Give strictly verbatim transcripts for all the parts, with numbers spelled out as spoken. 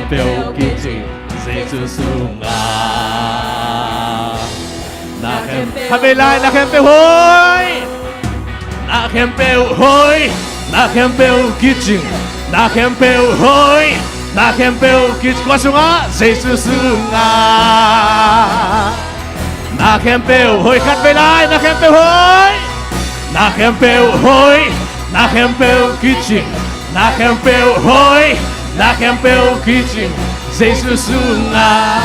khempeuh kicing Jesu sungah. Na khempeuh, khat vei lai, na khempeuh hoih. Na khempeuh hoih, na khempeuh kicing, na khempeuh hoih, na khempeuh kicing. Kua sungah? Jesu sungah. Na khempeuh hoih, khat vei lai, na khempeuh hoih. Na khempeuh hoih, na khempeuh kicing, na khempeuh hoih, na khempeuh kicing Jesu sungah.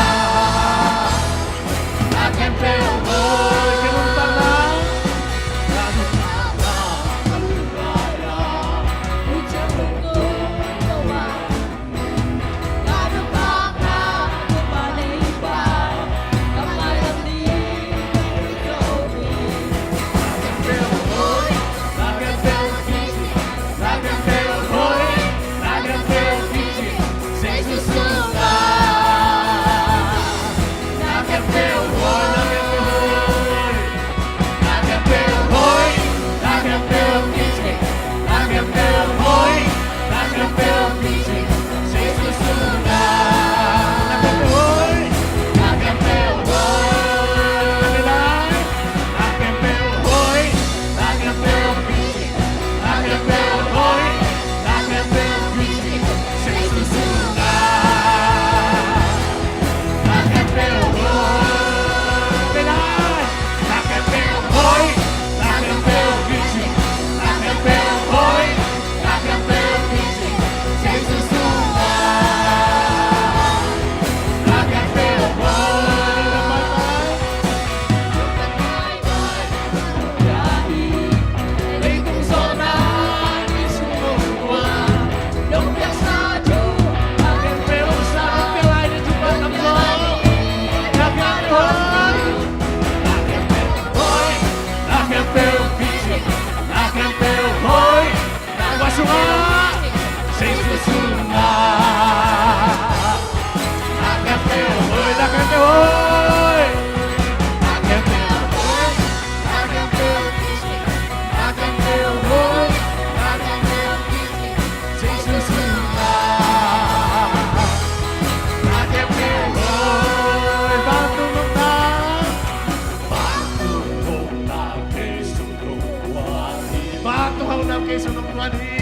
Vantung hauhna kei sung nong guan hi.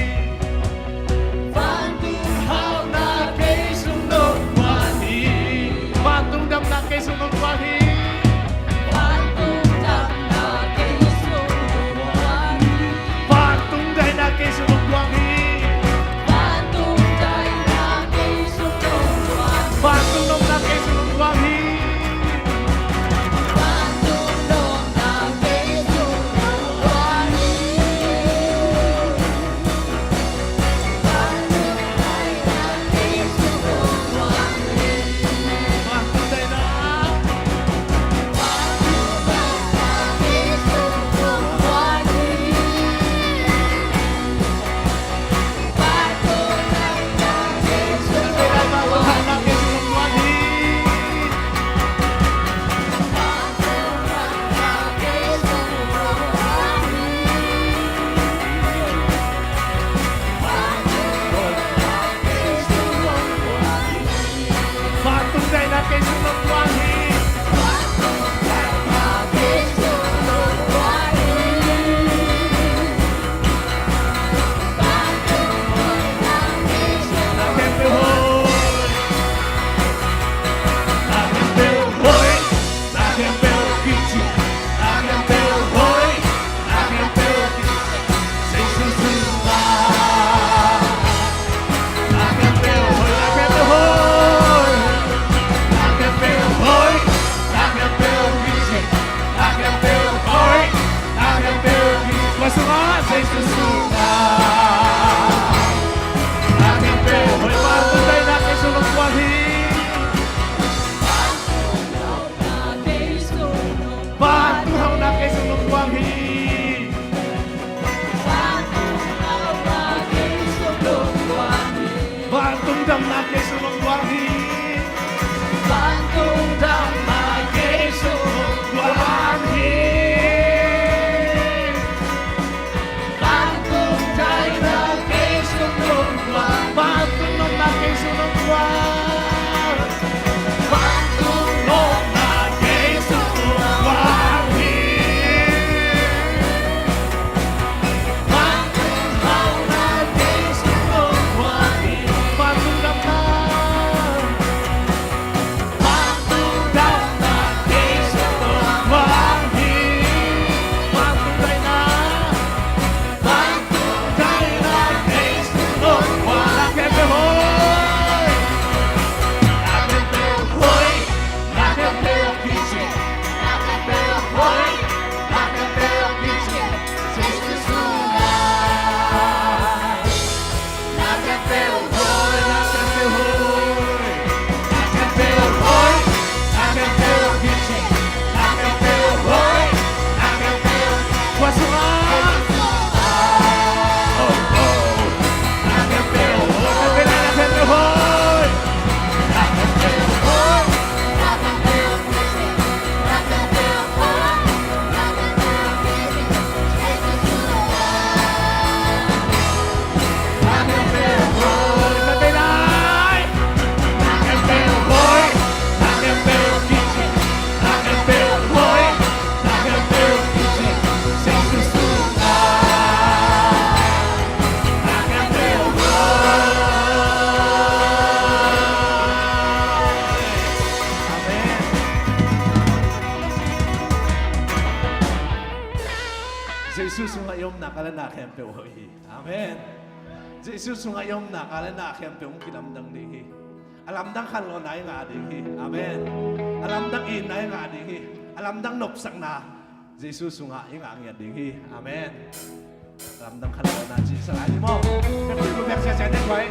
Vantung hauhna kei sung nong guan hi. Vantung damna kei sung nong guan hi. Vantung damna kei sung nong guan hi. Vantung daihna kei sung nong guan hi. Vantung daihna kei sung nong guan hi. Vantung nopna kei sung nong guan hi. Vantung nopna kei sung nong guan hi. Amen. Jesu sungah i omna ka le na khempeuh hong kilamdang ding hi. A lamdang khanlawhna i ngah ding hi. Amen. A lamdang itna i ngah ding hi. A lamdang nopsakna Jesu sungah i ngah ngiat ding hi. Amen. A lamdang khanlawhna cih sa lai ni maw? Biakpiak lu biak ciaciat ding vai.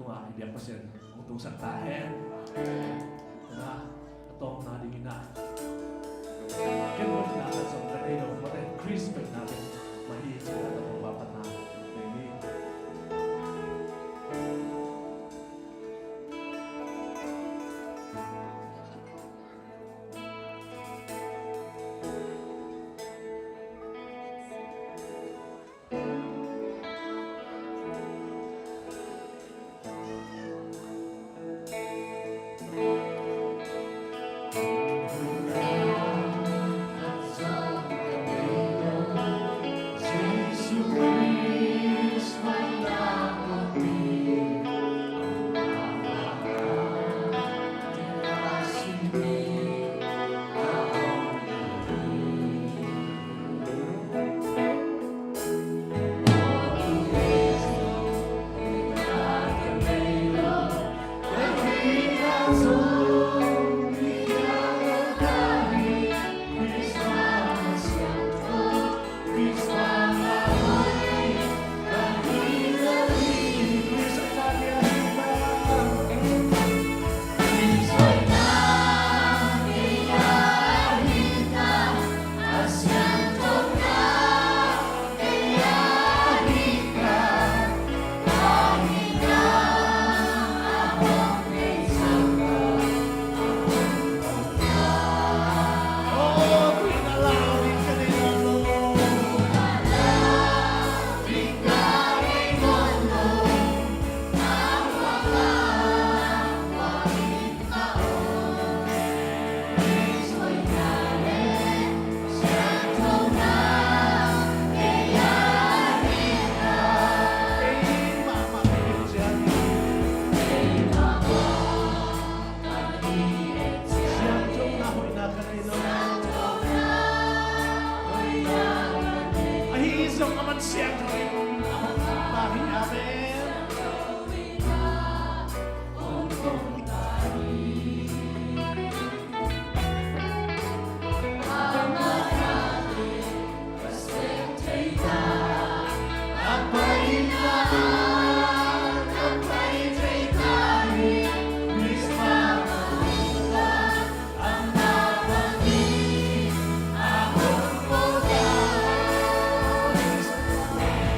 Mah i biak Pasian hong tungsak ta hen. Na, a tawpna dingin ah, ken hoihna khat zong ka nei lo, mate, Khrist hoihna pen mah hi, ci-in ah ka Topa panna nei ni. Ahi zong a man siangtho in a hong ta hi. Amen.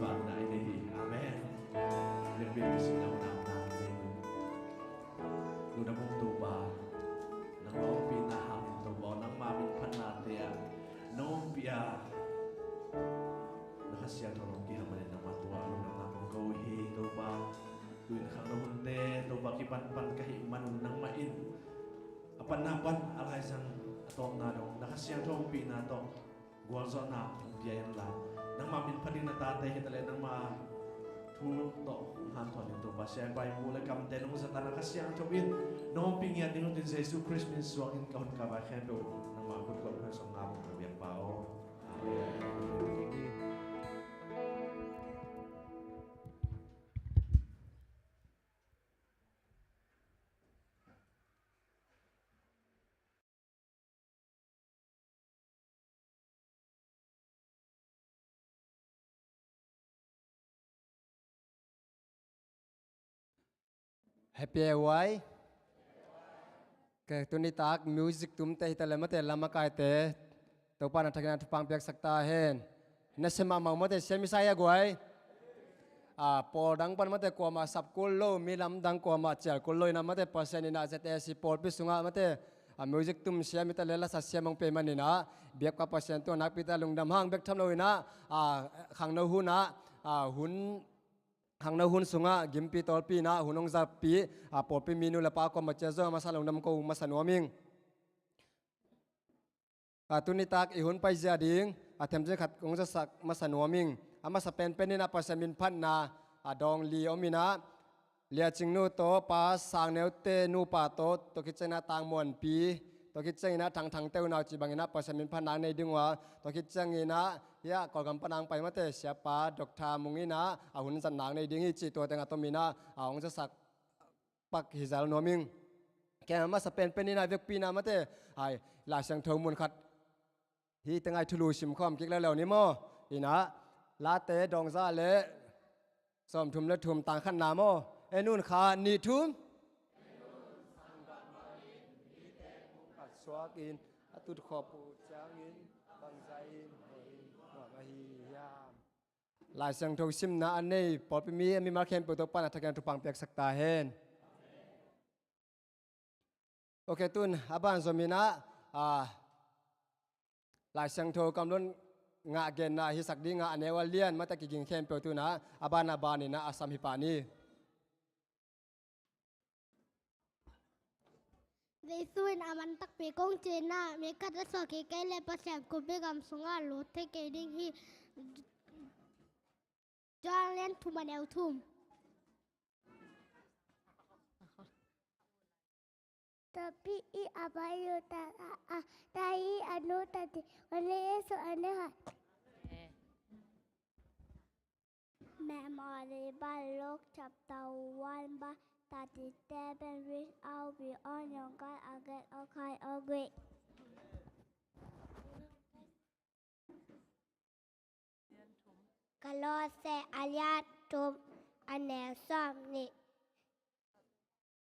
Bang na i nei hi. Amen. Biakpiak i sihna hun a na i nei hi. Lungdam ung Topa. Nangmah ompihna hangin Topa, nangmah minphatnate ah na ompih a, na Kha Siangtho nong kihel manin nangmah tungah lungdamna kong ko hi Topa. Tu-in khangno hunte Topa kipanpan ka hih manun nangmah in a panna pan a laizang a tawpna dong na Kha Siangtho ompihna tawh gualzawhna hong pia inla, nangmah minphat ding na tate hi taleh nangmah thu tawh hong hanthawn ding Topa, siapa in bu le kamte nong zat a, na Kha Siangtho in nong ompih ngiat ding huntin Jesu Khrist min suangin ka hun ka vai khempeuh nangmah khut kong hong song ngap ung ka biakpa aw. Amen. Happy A Y. Ke tuni tak music tumte hi taleh mate, lam a kaite Topa na thakin a thupha piaksak ta hen. Na sia mahmah uh mate, sia mi sa hia guai? A, pawl dang pan mate kuamah sap kul lo, mi lamdang kuamah cial kul lo inah mate, Pasian inah Z A C pawlpi sungah mate, a, music tum siam hi taleh lasa siam hong pia maninah biakpa Pasian tungah nakpi tak lungdam hang bek tham lo inah, a, khangno hunah, a, hun, khangno hun sungah gimpi tawlpi inah hun hong zapi, a, pawlpi minu le pa kuamah cial zong a masa lungdam ko masa nuam ing. A, tuni tak i hun paizia ding a themcing khat kong zasak masa nuam ing. A masa penpen inah Pasian minphatna a dawng li om inah, Lia Cing Nu tawh Pa Sang Neu te nupa tawh, tua khit ciang inah Tang Muan Pi, tua khit ciang inah Thang Thang te unau cih bang inah Pasian minphatna nei ding uh a, tua khit ciang inah hiah Kawlgam pan a hong pai mate siapa Doctor Mung inah a hun zatna nei ding hi cih tua teng a tom inah a hong zasak pak hi zal nuam ing. Kei a masa penpen inah vekpi inah mate, ai, Lai Siangtho mun khat hi teng ai thulu sim khawm kik leuleu ni maw? Inah Late dawng za le sawmthum le thum tang khatna maw? En un kha, nih thum. Suakin a tutkhop uh ciangin bangzah in hoih in nuam ahi hiam? Lai Siangtho simna a nei pawlpi mi a mimal khempeuh Topa na thakin a thupha piaksak ta hen. Ok, tun a ban zom inah, a, Lai Siangtho kamlun ngah genna hisak dingah a neu a lian mate kiging khempeuh tunah a ban a ban inah a sam hi pah ni. Jesu in a man takpi kong ci inah, mi khat a suak hi kei leh Pasian kumpi gam sungah lut thei kei ding hi. Johan lian thum a neu thum. Tapi i a bai lu ta a, a, ta i a nu ta ti, wan le Jesu a ne ha. Memory ba Luke chapter one ba thirty seven, reach out beyond your God again, all kind, all great. Kolose a lian thum a neu sawm nih.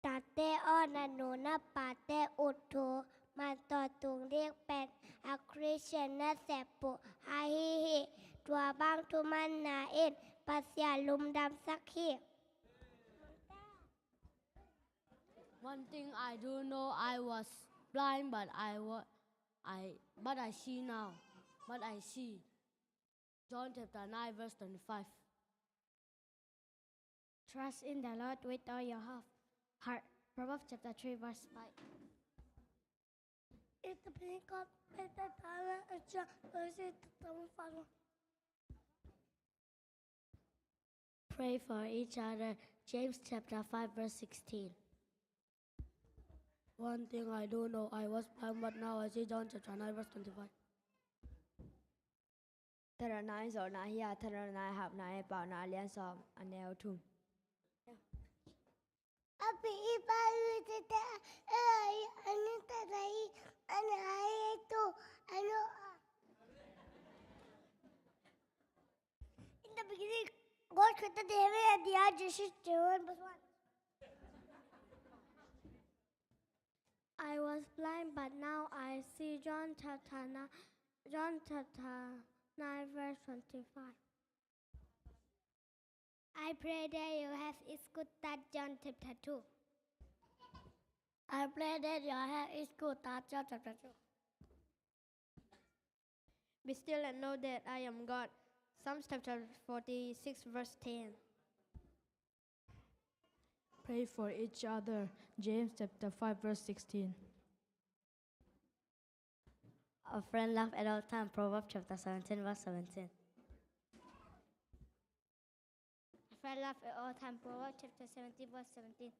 Tate aw, na nu na pate ut thu man tawh tung ding pen a Christian nasep uh ahi hi. Tua bang thumanna in Pasian lungdamsak hi. One thing I do know, I was blind, but I wa- I but I see now. But I see. John chapter nine, verse twenty-five. Trust in the Lord with all your heart. Heart. Proverbs chapter three, verse five. If the people pay the dollar, it's just verses to follow. Pray for each other. James chapter five, verse sixteen. One thing I do know, I was blind, but now I see. John chapter nine, verse twenty-five. Tharanai zawhna hi a, tharanai hapna e, Paunak a lian sawm a neu thum. A pi i pa lu te te a, e, a ni ta ta i, a ni a e tu, a nu a. In the beginning, God created the heaven and the earth, Genesis chapter one, verse one. I was blind, but now I see. John chapter nine, John chapter nine, verse twenty-five. I pray that your heart is good, that John chapter two. I pray that your heart is good, that John chapter two. Be still and know that I am God. Psalms chapter forty-six, verse ten. Pray for each other. James chapter five, verse sixteen. A friend love at all time. Proverbs chapter seventeen, verse seventeen. A friend love at all time. Proverbs chapter seventeen, verse seventeen.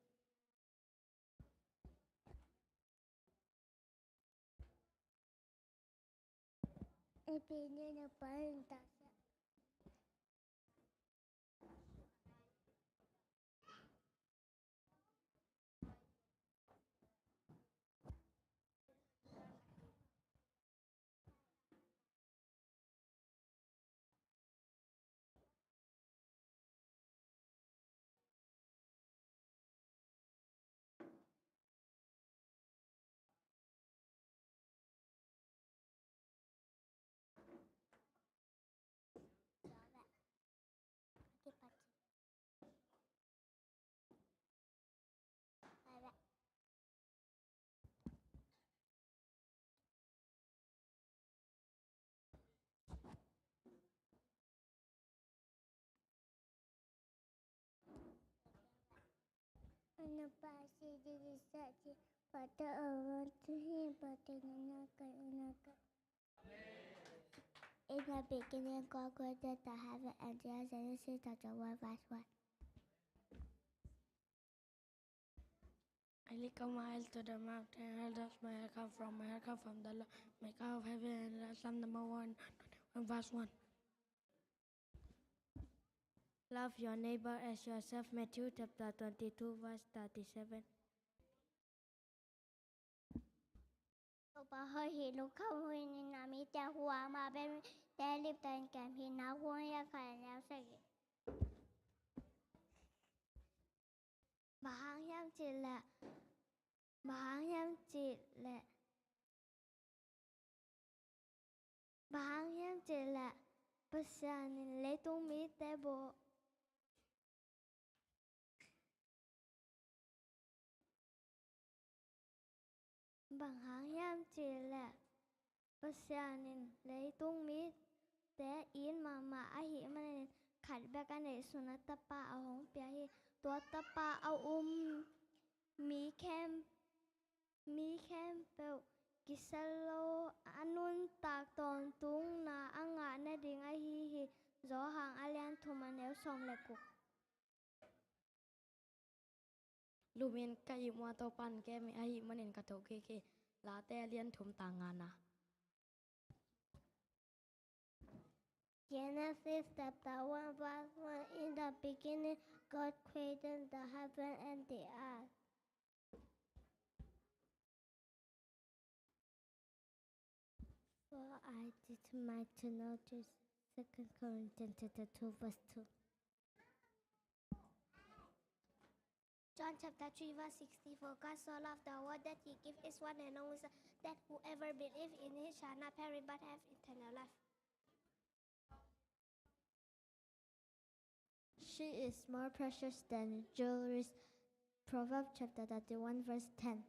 In the beginning, God created the heaven and the earth. Genesis chapter one, verse one. I lick a mile to the mountain. Where does my help come from? My help come from the Lord, maker of heaven and earth. Psalm number one, one verse one. Love your neighbor as yourself. Matthew chapter twenty-two, verse thirty-seven. Topa hoih hih lungkham hun in a mite hua ma pen te lipta in kem hih na hun ya kha neu sagi. Bang hang hiam cih leh, bang hang hiam cih leh, bang hang hiam cih leh Pasian in leitung mite bawh, bang hang hiam cih leh Pasian in leitung mite it mahmah ahih manin khat bek a neihsun a tapa a hong pia hi. Tua tapa a um mi khem, mi khempeuh kisia lo a nuntak tawntungna a ngah nading ahi hi. Johan a lian thum a neu sawm le guk. Lumin ka ihmu a Topa in kem ahih manin ka tho kik hi. Late a lian thum tang ngana. Genesis chapter one, verse one. In the beginning, God created the heaven and the earth. For I determined to know this. Second Corinthians chapter two, verse two. John chapter three, verse sixty-four. God so loved the world that he gave his one and only Son, that whoever believes in him shall not perish but have eternal life. She is more precious than jewelry. Proverbs chapter thirty-one, verse ten.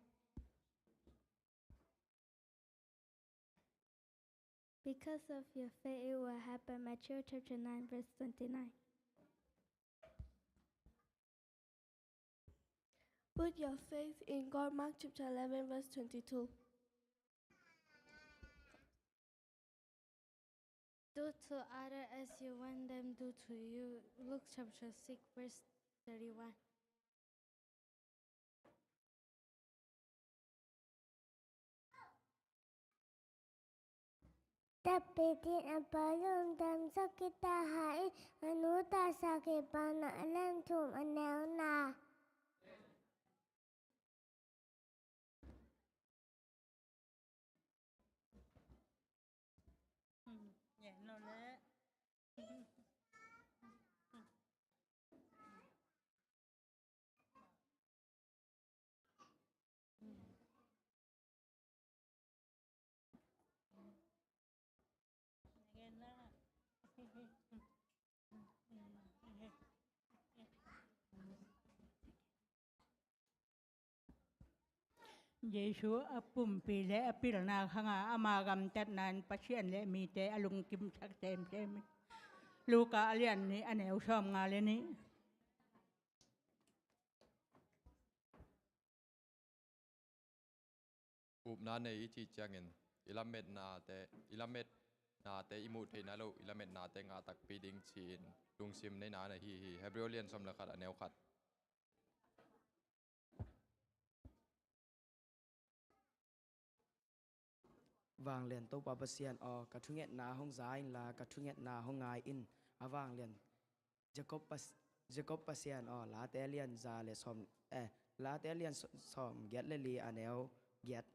Because of your faith, it will happen. Matthew chapter nine, verse twenty-nine. Put your faith in God. Mark chapter eleven, verse twenty-two. Do to others as you want them do to you. Luke chapter six, verse thirty-one. Tapitin a pa lungdam sakita hai, a nu ta sakipana a lian thum a neu na. Jesu a pumpi le a pilna khanga ama gamtatna in Pasian le mite a lungkimsak semsem. Luka a lian nih a neu sawmnga le nih. Upna nei i cih ciangin i lametnate, i lametnate i muh theihna lo, i lametnate ngah takpi ding ci-in lungsim neihna na hi hi. Hebrew lian sawm le khat a neu khat. Vanglian Topa Pasian aw, ka thungetna hong za inla, ka thungetna hong ngai in. A vanglian Jacob pas-, Jacob Pasian aw, Late lian za le sawm, eh, Late lian s-, sawm giat le li a neu giat.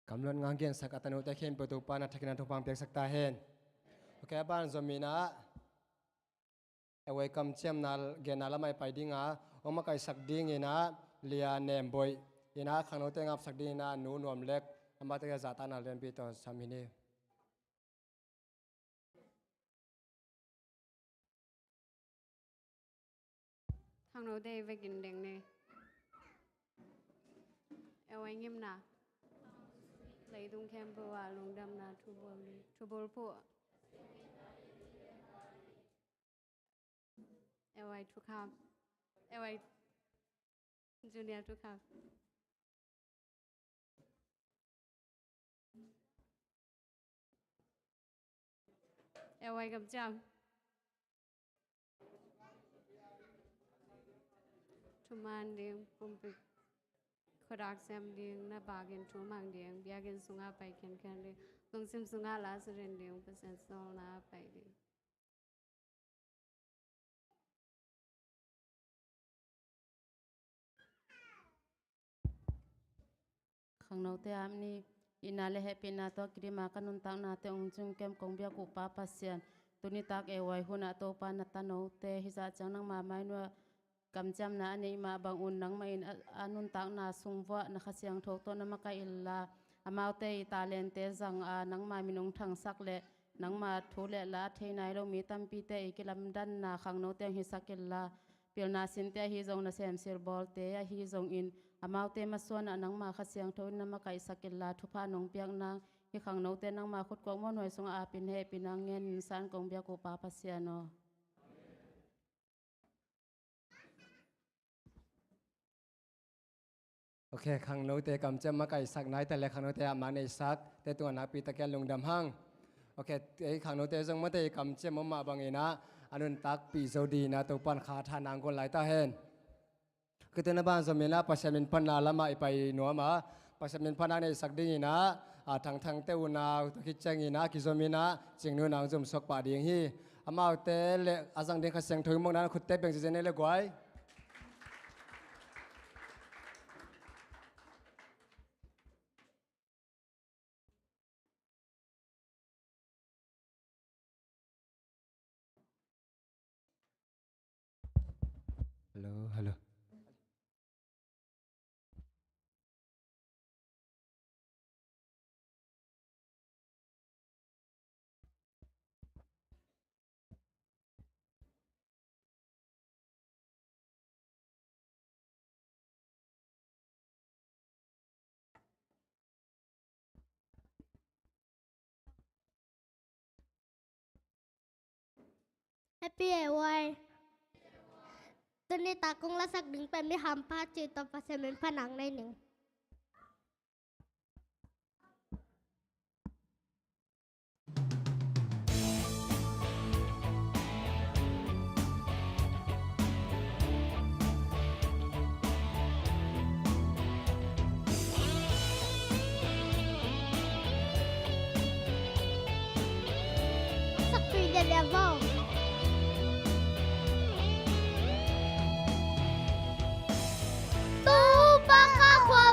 Kamluat ngang gensak a tanote khempeuh Topa na thakin a thupha piaksak ta hen. Ok, a ban zom inah A Y kamciamna genna lamah i pai dinga, hong makaihsak dinginah Lia Nemboih inah khangnote ngapsak dinginah Nu Nuam Lek, amate zahtakna lianpi tawh sam hi ni. Khangnote i vekin deng ni. A Y ngimna. Leitung khempeuh ah lungdamna thu bawl ni. Thu bawl phuh. A Y thukham. A Y Junior thukham. A Y kamciam. Thuman ding, pumpi khuadak sem ding, na bakin thumang ding, biakinn sungah pai khenkhen ding, lungsim sungah la sirin ding, Pasian sawlna pai ding. Khangnote ap ni. Itna le hehpihna tawh kidima ka nuntaknate hong zumkem kong biak uh Pa Pasian, tuni tak A Y hunah Topa na tanote hizah ciang nangma mainua kamciamna a neih mah bangun nangmah in a, a nuntakna sung vuah na Kha Siangtho tawh na makaih inla, amaute i talente zanga nangma min hong thangsak le nangma thu le la a thei nai lo mi tampite i kilamdanna khangnote hong hisak inla, pilna sinte ahi zong nasem silbawlte ahi zongin amaute masuanah nangma Kha Siangtho in na makaihsak inla, thupha nong piak nang hih khangnote nangma khutkuak muanhuai sungah apin hehpihna ngen san kong biak uh Pa Pasian aw. Ok, khangnote kamciam makaihsak nai ta le khangnote a mak neihsak te tungah nakpi takin lungdam hang. Ok, ei khangnote zong mate kamciam om mah banginah a nuntakpih zo dinah Topan kha tha nang guan lai ta hen. Kei tuna ban zom inah Pasian min phatna lamah i pai nuam a, Pasian min phatna neihsak dinginah a thangthangte unau tua khit cianginah kizom inah Cingnu nang zumsuak pah ding hi. Amaute le a zang ding Kha Siangtho i mawkna khutte beng zizen le guai. Hello, hello. Happy A Y. Tuni tak kong lasak ding pen mi hampha ci tawh Pasian min phatna nei ning. Sakpui lialia vo. Topa ka khua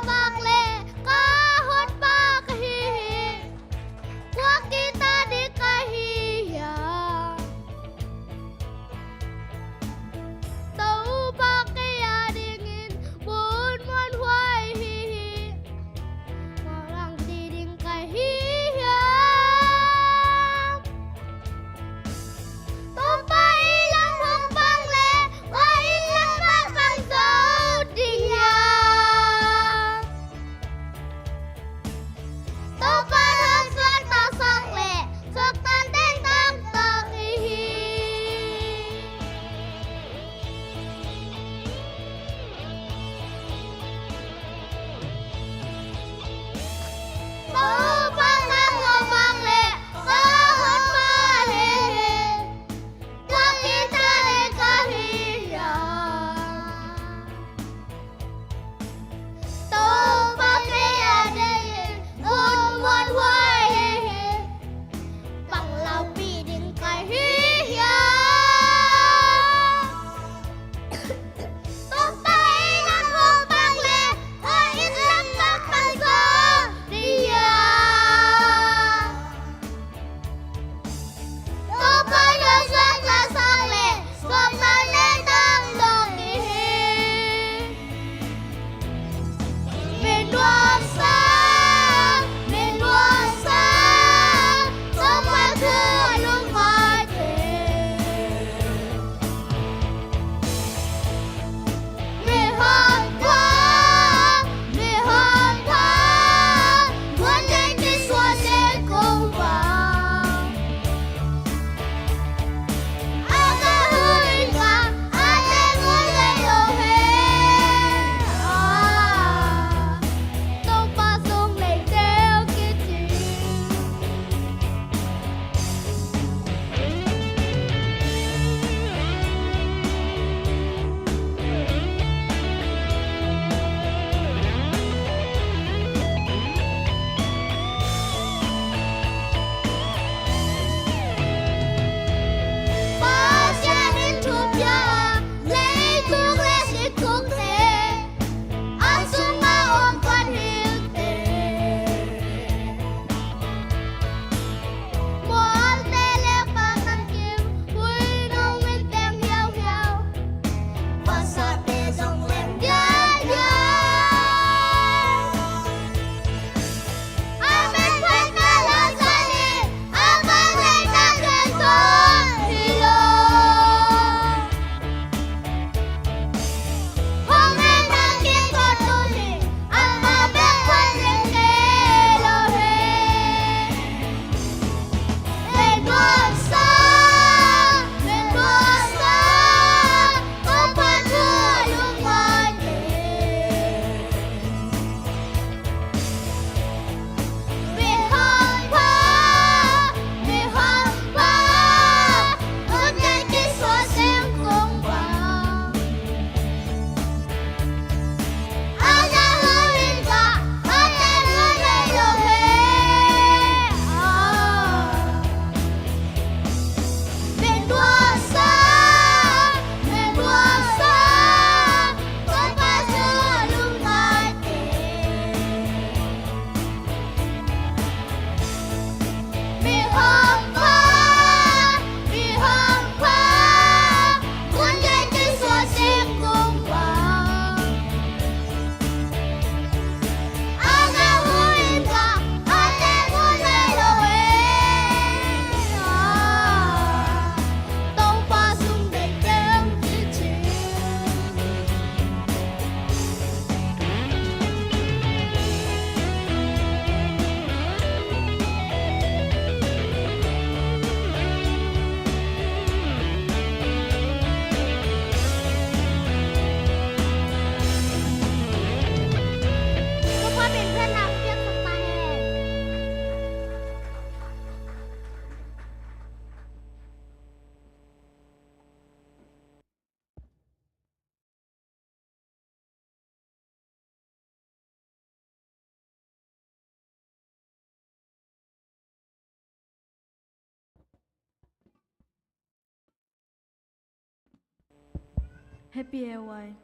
Happy A Y.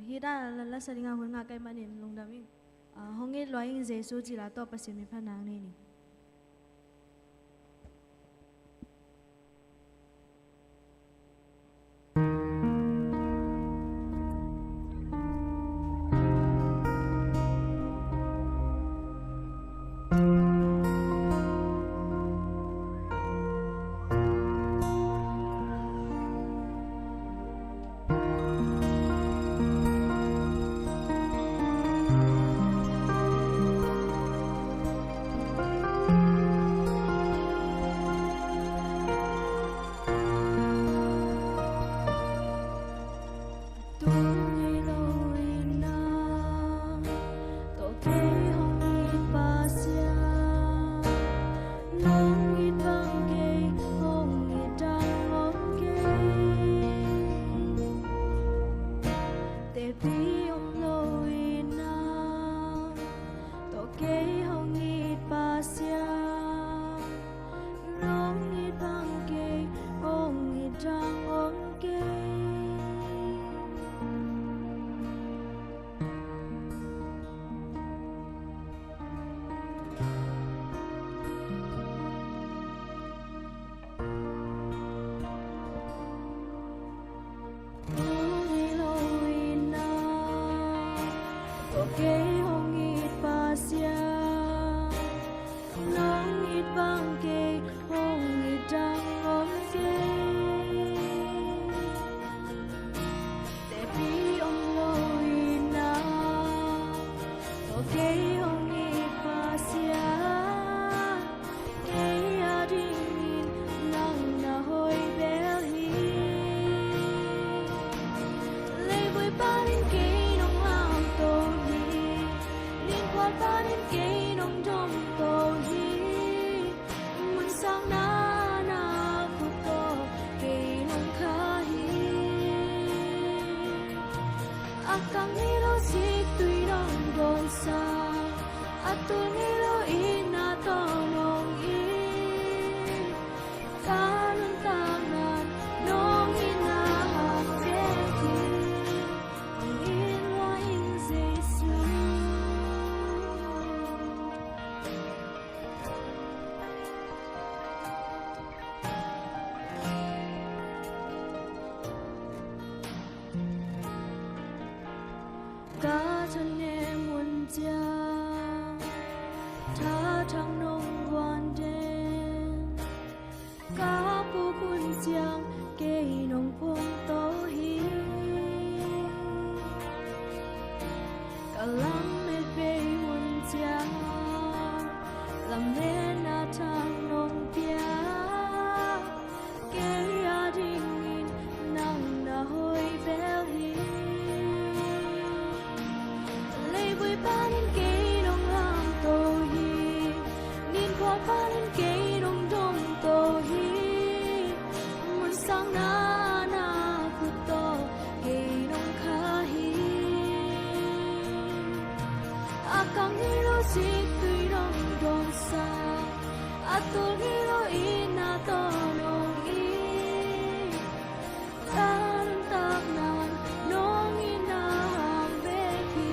Hih dan la, la sa ding a hun ngah ka hih manin lungdam ing. Hong it lua ing Jesu, ci la tawh Pasian min phatna nei ni. Tul ngei lo in a, tawh kei hong it Pasian, nong it bang kei, hong it dang om kei. Teci om lo in a, tawh kei hong it Pasian, nong it bang kei, hong it dang om kei. Tul ngei lo in a, tawh kei hong it Pasian, nong it bang kei, hong it dang om kei. Teci om lo in a, tawh kei hong it Pasian, kei a dingin nang na hoih bel hi. Leivui panin kei nong lamto hi, ninphual panin kei nong domto hi. Munsakna na khut tawh kei nong kha hi. A kang ngei lo siktui nong dawnsak, a tul ngei lo itna tawh nong it. Ka nuntakna nong itna hang bek hi. Hong it lua ing Jesu. Ka thanem hun ciang, thathang nong guan den. Ka puk hun ciang, kei nong phungto hi. Ka lamet bei hun ciang, lametna thang nong pia. Kei a dingin nang na hoih bel hi. Leivui panin kei nong lamto hi, ninphual panin kei nong domto hi. Munsakna na khut tawh kei nong kha hi. A kang ngei lo siktui nong dawnsak, a tul ngei lo itna tawh nong it. Ka nuntakna nong itna hang bek hi.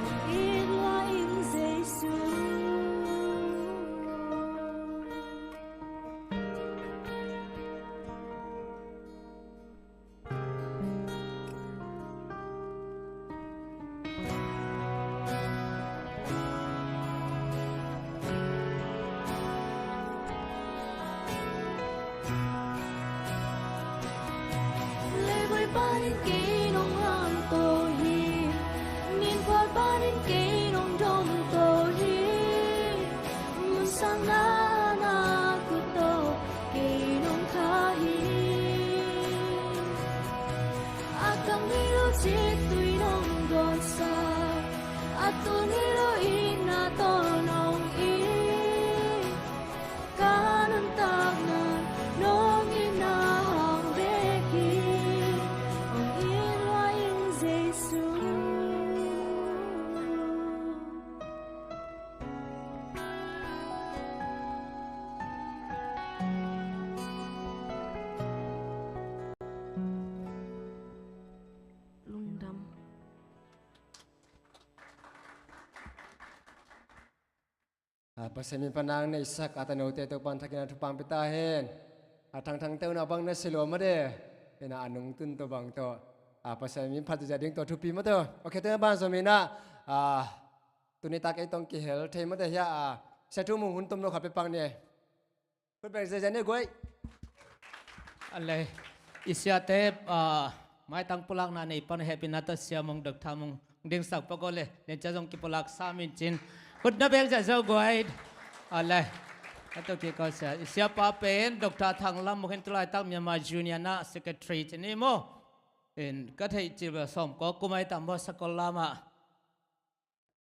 Hong it lua ing Jesu. A, Pasian min pan nang neihsak a tanote Topan thakin a thupha pia ta hen. A, thangthang teuna bang na si lua mate. Ina a nungtun tawh bang tawh, a, Pasian min phat zia ding tawh thupi mate. Ok, teuna ban zom ina, a, tuni tak ei tawh kihel thei mate hia, a, Sia Thu Mung hun tomno khat pia pak ni. Khut beng zia zia ni guai. A le, i siate, a, maitang pulakna nei pan hehpihna tawh Sia Mung, Doctor Mung dingsak pak o le, nen cia zong kipulak sam in cin. Khut na beng zia zia guai. A le, a tawh kiko sia, i siapa pen Doctor Thang Lam Mung hin tulaitak Myanmar Union ah secretary ci ni maw. In ka theih cil bel sawmkua kum ai tam maw, Sakol Lam ah.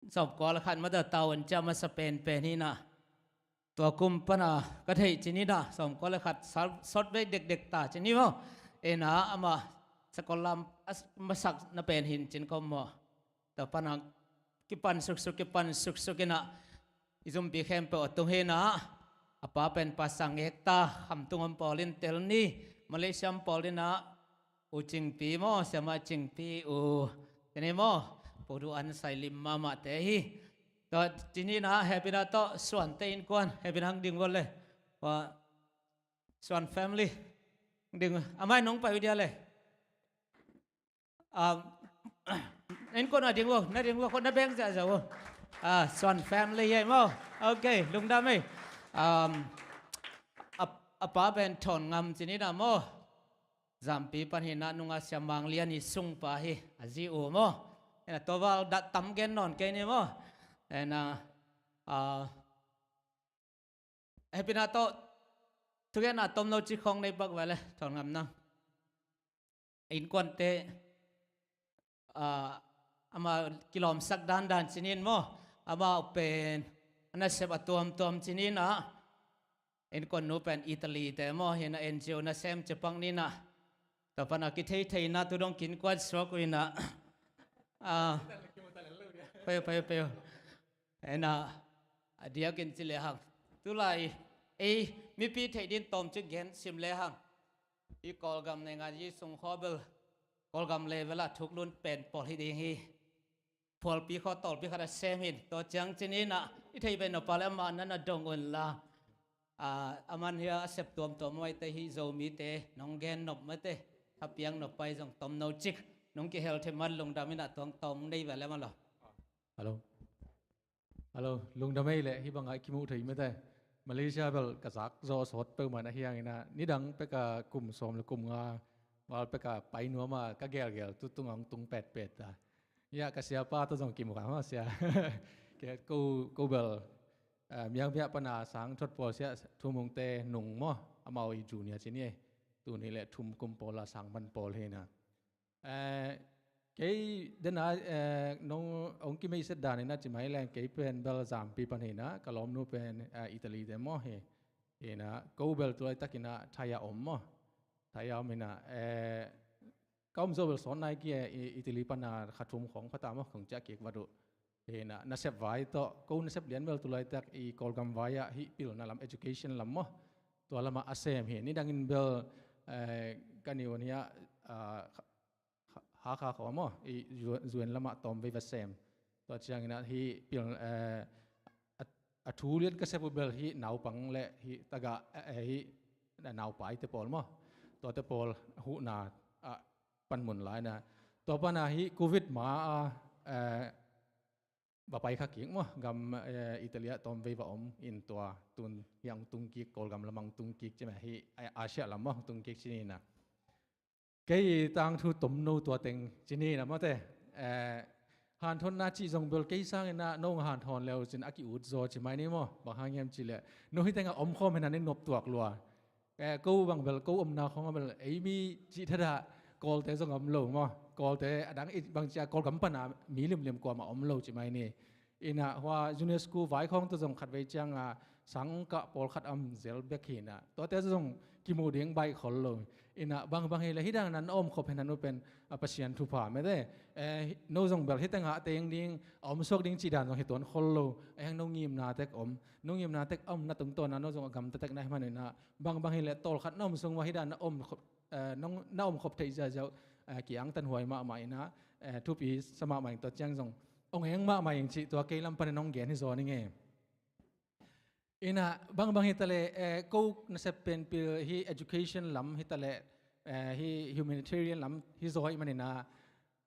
Sawmkua le khat mate tau an cia masa penpen hi na. Tua kum pana ka theih cin hi na, sawmkua le khat sal-, sawt vei dekdek ta cin hi maw. Ina ama Sakol Lam a s-, masak na pen hin cin kawm maw. Tua pana kipan suksuk, kipan suksuk ina i zumpi khempeuh a tung hi na. A pa pen pa sang ek ta, Khamtung om pawl in tel ni, Malaysia om pawl ina U Cingpi maw, Siama Cingpi U. Tene maw, Pu Du An Sai Lim mahmah te hi. Tua cini na hehpihna tawh Suan te innkuan, hehpihna hang ding vua le. Ua, Suan family. Ding, amai nong pai uh dia le. Um, innkuan na ding vua, na ding vua, ko na beng zia zia vua. Ah, Suan family hi maw. Ok, lungdam ei. Um, a, a pa pen Thawn Ngam cini na maw. Zampi pan hi na nunga Sia Mang Lian i sungpa hi, a zi u maw. Ena tua val dah tam gen nawn kei ni maw. Ena, a, hehpihna tawh, thugenna tomno cik khawng nei pak ve le, Thawn Ngam nang. Innkuante, a, ama kilawmsak dandan cinin maw. Ama pen, a nasep a tuamtuam cinin ah. Innkuan nu pen Italy te maw, hi na N G O nasem cia pak ni na. Tua pana kitheithei na tu dong kinnkuan suak uh ina. A, pei, pei, pei. Ena, a diakin ci le hang. Tulai, ei, mipi theih din tawm cik gen sim le hang. I Kawlgam nei ngan yi sung khaw bel. Kawlgam level a thuklun pen pawl hi ding hi. Phualpi khaw tawlpi khat a sem hin. Tua ciang cini na, i theih pen no pa le ama nan a dong un la. A, aman hia a sep tuamtuam maite hi Zomite, nong gen nop mate, a piang nop pai zong tomno cik, nong kihel thei man lungdam ina tuang tawm nei ve le man lo. Hello. Hello, lungdam ei le, hi banga i kimuh thei mate. Malaysia bel ka zak zaw sawt peuhmah na hiang ina, nidang peka kum sawm le kum nga, val peka pai nuama ka gelgel, tu tunga hong tung petpet ta. Ia ka siapa tawh zong kimuh ka hua sia. Ke ko, ko bel, eh, miang biah pana sang thot pawl sia, Thu Mung te nung maw, amau i junior cini ei. Tuni le thum kum pawl a sang man pawl hi na. Eh, kei dena, eh, nong, ong kimei set dan ina ci mai leng kei pen bel Zampi pan hi na, ka lawmnu pen, eh, Italy te maw hi. Hi na, ko bel tulai tak ina Thai a om maw. Thai a om ina, eh, ka om zo bel sawn nai ki, eh, i, Italy pana kha thum khawng pha ta maw, khawng ciah kik va duh. Hi na, nasep vai tawh, ko nasep lian bel tulai tak i Kawlgam vai ah hi pilna lam education lam maw. Tua lama a sem hi, nidangin bel, eh, ka niu nia, ah, ha, ha kha khaw maw, i zu-, zuen lama tawm vei va sem. Tua ciangin ah hi pil, eh, a, a thu lian ka sep uh bel hi naupang le hi taga, eh, eh, hi na-, naupai te pawl maw. Tua te pawl huhna, ah, panmun lai na. Tua pana hi covid ma a, eh, va pai kha kik maw, gam, eh, Italy ah tawm vei va om in tua tun hiang tung kik, Kawlgam lamang tung kik ci mah hi, eh, Asia lam maw tung kik cini na. Kei tangthu tomno tua teng cini na mawte. Eh, hanthonna cih zong bel kei sangin ah nong hanthawn leu cin a ki-ut zaw ci mai ni maw, bang hang hiam cih leh. No hi tengah om khawm hi na nin nop tuak lua. Eh, ko bang bel, ko omna khawng a bel, ei mi cih thadah, Kawlte zong om lo maw. Kawlte a dang i bang cia Kawlgam pana mi limlim kuamah om lo ci mai ni. Ina hua UNESCO vai khawng tawh zong khat vei cianga sangkah pawlkhat om zel bek hi na. Tuate zong kimu ding baih khol lo. Ina bangbang hi le hidang na na om khop hi na nu pen a Pasian thupha mete. Eh, no zong bel hi tengah teng ding, a om suak ding cih dan zong hi tuan khol lo. Eng no ngimna tek om. No ngimna tek om na tungtawna no zong a gamta tek na hi man ina. Bangbang hi le tawlkhat na om sung mah hi dan na om khop, eh, nong, na om khop theih ziahziah, eh, kiangtan huai mahmah ina, eh, thupi sa mahmah ing tua ciang zong ong eng mahmah ing cih tua kei lam panin ong gen hi zaw ning e. Ina, bangbang hitaleh, eh, ko nasep pen pil hi education lam hitaleh, eh, hi humanitarian lam hi zaw ahih maninah,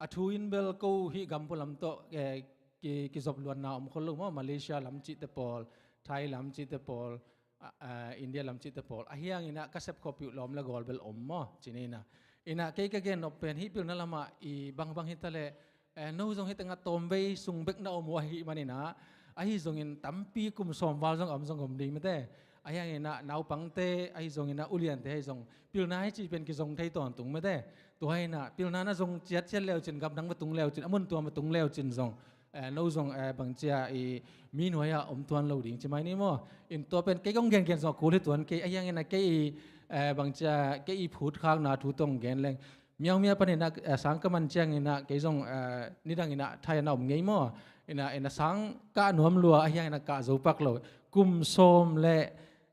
a thu in bel ko hi gampua lam tawh, eh, ki, kizop luanna om khol lo maw, Malaysia lam cihte pawl, Thai lam cihte pawl, ah, ah, India lam cihte pawl. Ahi hanginah ka sep khawh piuh lawm le gawl bel om maw, ci ni ina. Ina kei ka gen nop pen hih pilna lamah i bangbang hitaleh, eh, no zong hih tengah tawmvei sung bek na om uh ahih maninah, ahi zongin tampi kum sawm val zong a om zong om ding mete. Ahi hanginah naupangte ahi zonginah uliante ahi zong pilna hi cih pen kizong thei tawntung mete. Tua hinah pilna na zong ciatciat leucin, gamdang va tung leucin, a mun tua va tung leucin zong, eh, no zong, eh, bangcia i mi nuai-ah om tuan lo ding ci mai ni maw. In tua pen kei kong gengen zong a kul hi tuan kei, ahi hanginah kei i, eh, bangcia kei i phutkhakna thu tong gen leng. Miaumia paninah, eh, sang ka man cianginah kei zong, eh, nidanginah Thai ah na om ngei maw. Inah, inah sang kah nuam lua, ahi hanginah kah zo pak lo. Kum sawm le,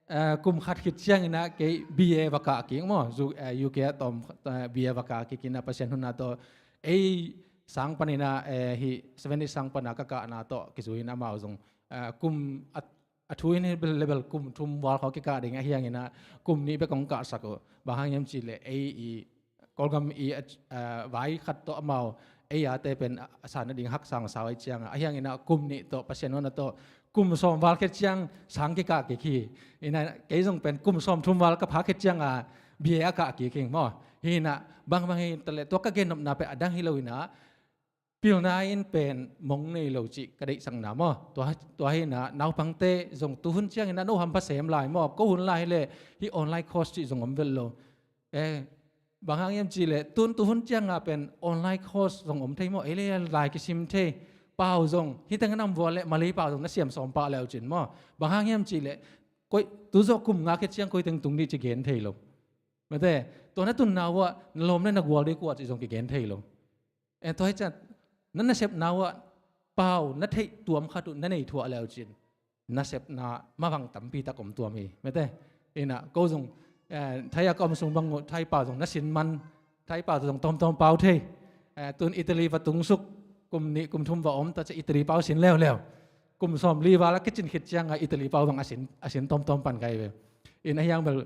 eh, kum khat khit cianginah kei B A va kah kik maw. Zu-, eh, U K ah tawm, eh, B A va kah kik inah Pasian hunna tawh ei sang paninah, eh, hih Seven Days sang pana ka kahna tawh kizui in amau zong, eh, kum a, a thu in hi bel le bel kum thum val khawng kikah ding ahi hanginah kum nih bek kong kahsak uh. Bang hang hiam cihleh ei i Kawlgam i, a, a, vai khat tawh amau ei ate pen a, a san nading haksang sau ahi cianga, ahi hanginah kum nih tawh Pasian hunna tawh kum sawm val khit ciang sang kikah kik hi. Inah kei zong pen kum sawm thum val ka phak khit cianga B A a kah kik hi maw. Hinah bangbang hitaleh tua ka gennopna pen a dang hi lo inah pilna in pen mong nei lo cih ka deihsakna maw. Tua, tua hinah naupangte zong tuhun cianginah no hampha sem lai maw. Ko hun lai hileh hih online course cih zong om vet lo. Eh, bang hang hiam cihleh tun tuhun cianga pen online course zong om thei maw. Ei le lai kisim thei. Pau zong hih teng nam vua le Malay pau zong na siam sawm pah leucin maw. Bang hang hiam cihleh koi, tu zawh kum nga khit ciang koi teng tung dih ci gen thei lo. Mete, tua na tunna uh ah na lawm le na gual dih kua cih zong kigen thei lo. Eh, tua hi ciah, na nasepna uh ah pau na theih tuam khat uh na nei thuah leucin nasepna mavang tampi tak om tuam hi. Mete, inah ko zong, eh, Thai ah ka om sung bang uh Thai pau zong na sin man, Thai pau zong tawmtawm pau thei. Eh, tun Italy va tungsuk, kum nih kum thum va om ta ciah Italy pau sin leuleu. Kum sawm li val a kicin khit cianga Italy pau bang a sin, a sin tawmtawm pan kai ve. In ahi hang bel,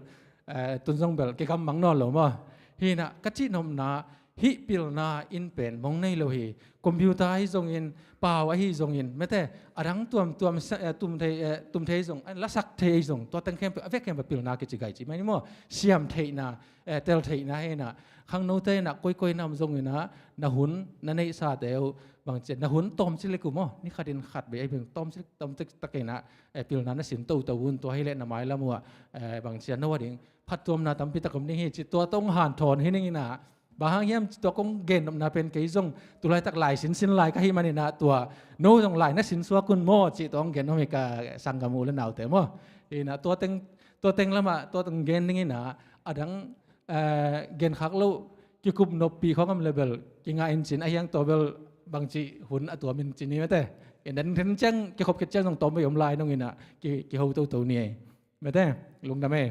eh, tun zong bel kikam mang nawn lo maw. Hinah ka cihnopna hih pilna in pen mong nei lo hi. Computer ahi zongin, pau ahi zongin, mete, a dang tuamtuam sa-, eh, tum thei, eh, tum thei zong, eh, lasak thei ahi zong, tua teng khempeuh a vek khempeuh pilna kici gai ci mai ni maw. Siam theihna, eh, tel theihna hinah, khangnote hinah koikoi nam zonginah na hun na neihsate uh bangci na hun tawmcik lek uh maw, ni khatin khat bei ahi beng tawmcik, tawmcik takinah, eh, pilna na sin toto un, tua hileh na mailam uh ah, eh, bangci a no a ding phattuamna tampi tak om ding hi ci, tua tawh hong hanthawn hi ninginah. Bang hang hiam ci, tua kong gennopna pen kei zong tulaitak lai sinsin lai ka hih maninah tua no zong lai na sinsuak un maw cih tua hong gen om hi ka sanggam u le naute maw. Hinah tua teng, tua teng lamah tua teng gen ninginah a dang, eh, genkhak loh kikup noppi khawng om le bel kingah in cin, ahi hang tua bel bangci hun a tuam in cin hi mete. In dan then ciang kikhop khit ciang zong tawm bei om lai nonginah ki, kiho toto ni ei. Mete, lungdam ei.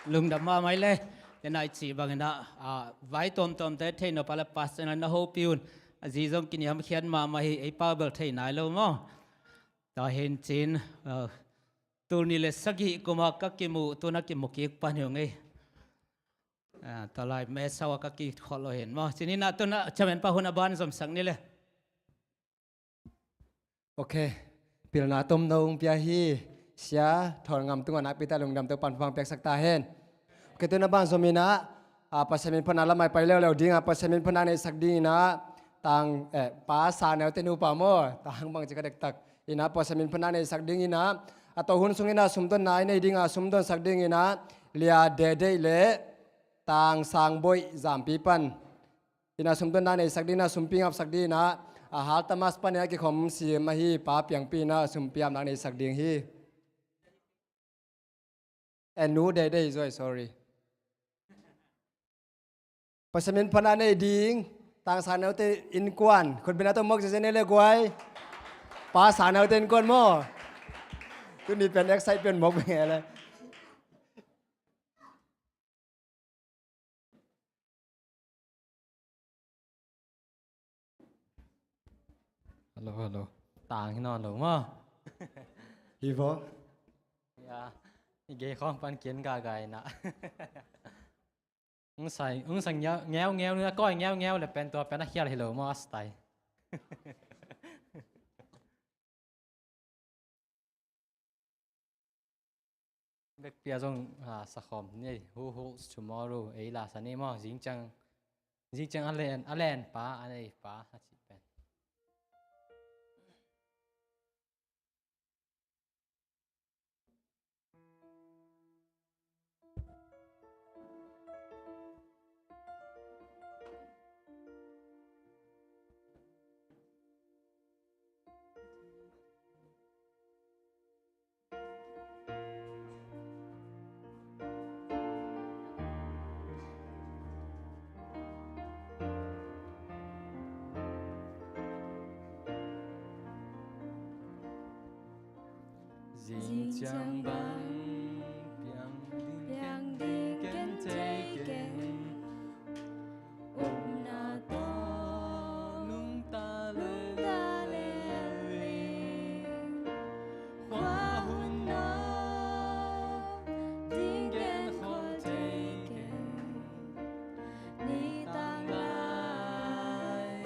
Lungdam mahmah ei le. Tena i cih banginah, ah, vai tawmtawmte theihnop a le pastor na hopih un. A zi zong kiniamkhiat mahmah hi, ei pau bel thei nai lo maw. Tua hin cin, ah, tul nih le sagih kuma ka kimuh, tuna kimu kik pan hi ung ei. Ah, tua lai mesau a ka kikhol lo hin maw. Cininah tuna chairman pa hun a ban zomsak ni le. Ok. Pilna tomno hong pia hi. Sia Thawn Ngam tungah nakpi tak lungdam, Topa'n thupha piaksak ta hen. Ok, tuna ban zominah, ah, Pasian min phatna lamah i pai leuleu dingah, Pasian min phatna neihsak dinginah, tang, eh, Pa Sa Neu te nupa maw, tang bangci ka dektak. Inah Pasian min phatna neihsak dinginah, a tawh hun sunginah sumdonna i nei dingah sumdonsak dinginah, Lia Dedeih le Tang Sang Boih Zampi pan. Inah sumdonna neihsak dinginah, sumpi ngapsak dinginah, a Hal Thomas pan inah kikhom sim ahi Pa Piangpi inah sumpi amnak neihsak ding hi. Eh, Nu Dedeih zoi, sorry. Pasian min phatna nei ding, Tang Sa Neu te innkuan, khutbetna tawh mawk ziazia nei le guai. Pa Sa Neu te innkuan maw. Tuni pen excite pen mawk beng e le. Hello, hello. tang hi nawn lo maw? Hi vaw. Ya, i gei khawng pan kian gagai na. Ung sai, ung sang ngeu, ngeu, ngeu, na koi ngeu, ngeu le pen tua pen a khial hi lo maw, a stai. Bekpia zong, ah, sakhawm ni, Who Holds Tomorrow, ei la sa ni maw, zingciang, zingciang a len, a len pa, a nei pa, a cih pen. Zingciang bang piang ding, piang ding ken thei ken. Upna tawh nungta lel, nungta lel ing. Khua hun nawk ding ken khol thei ken. Ni tanglai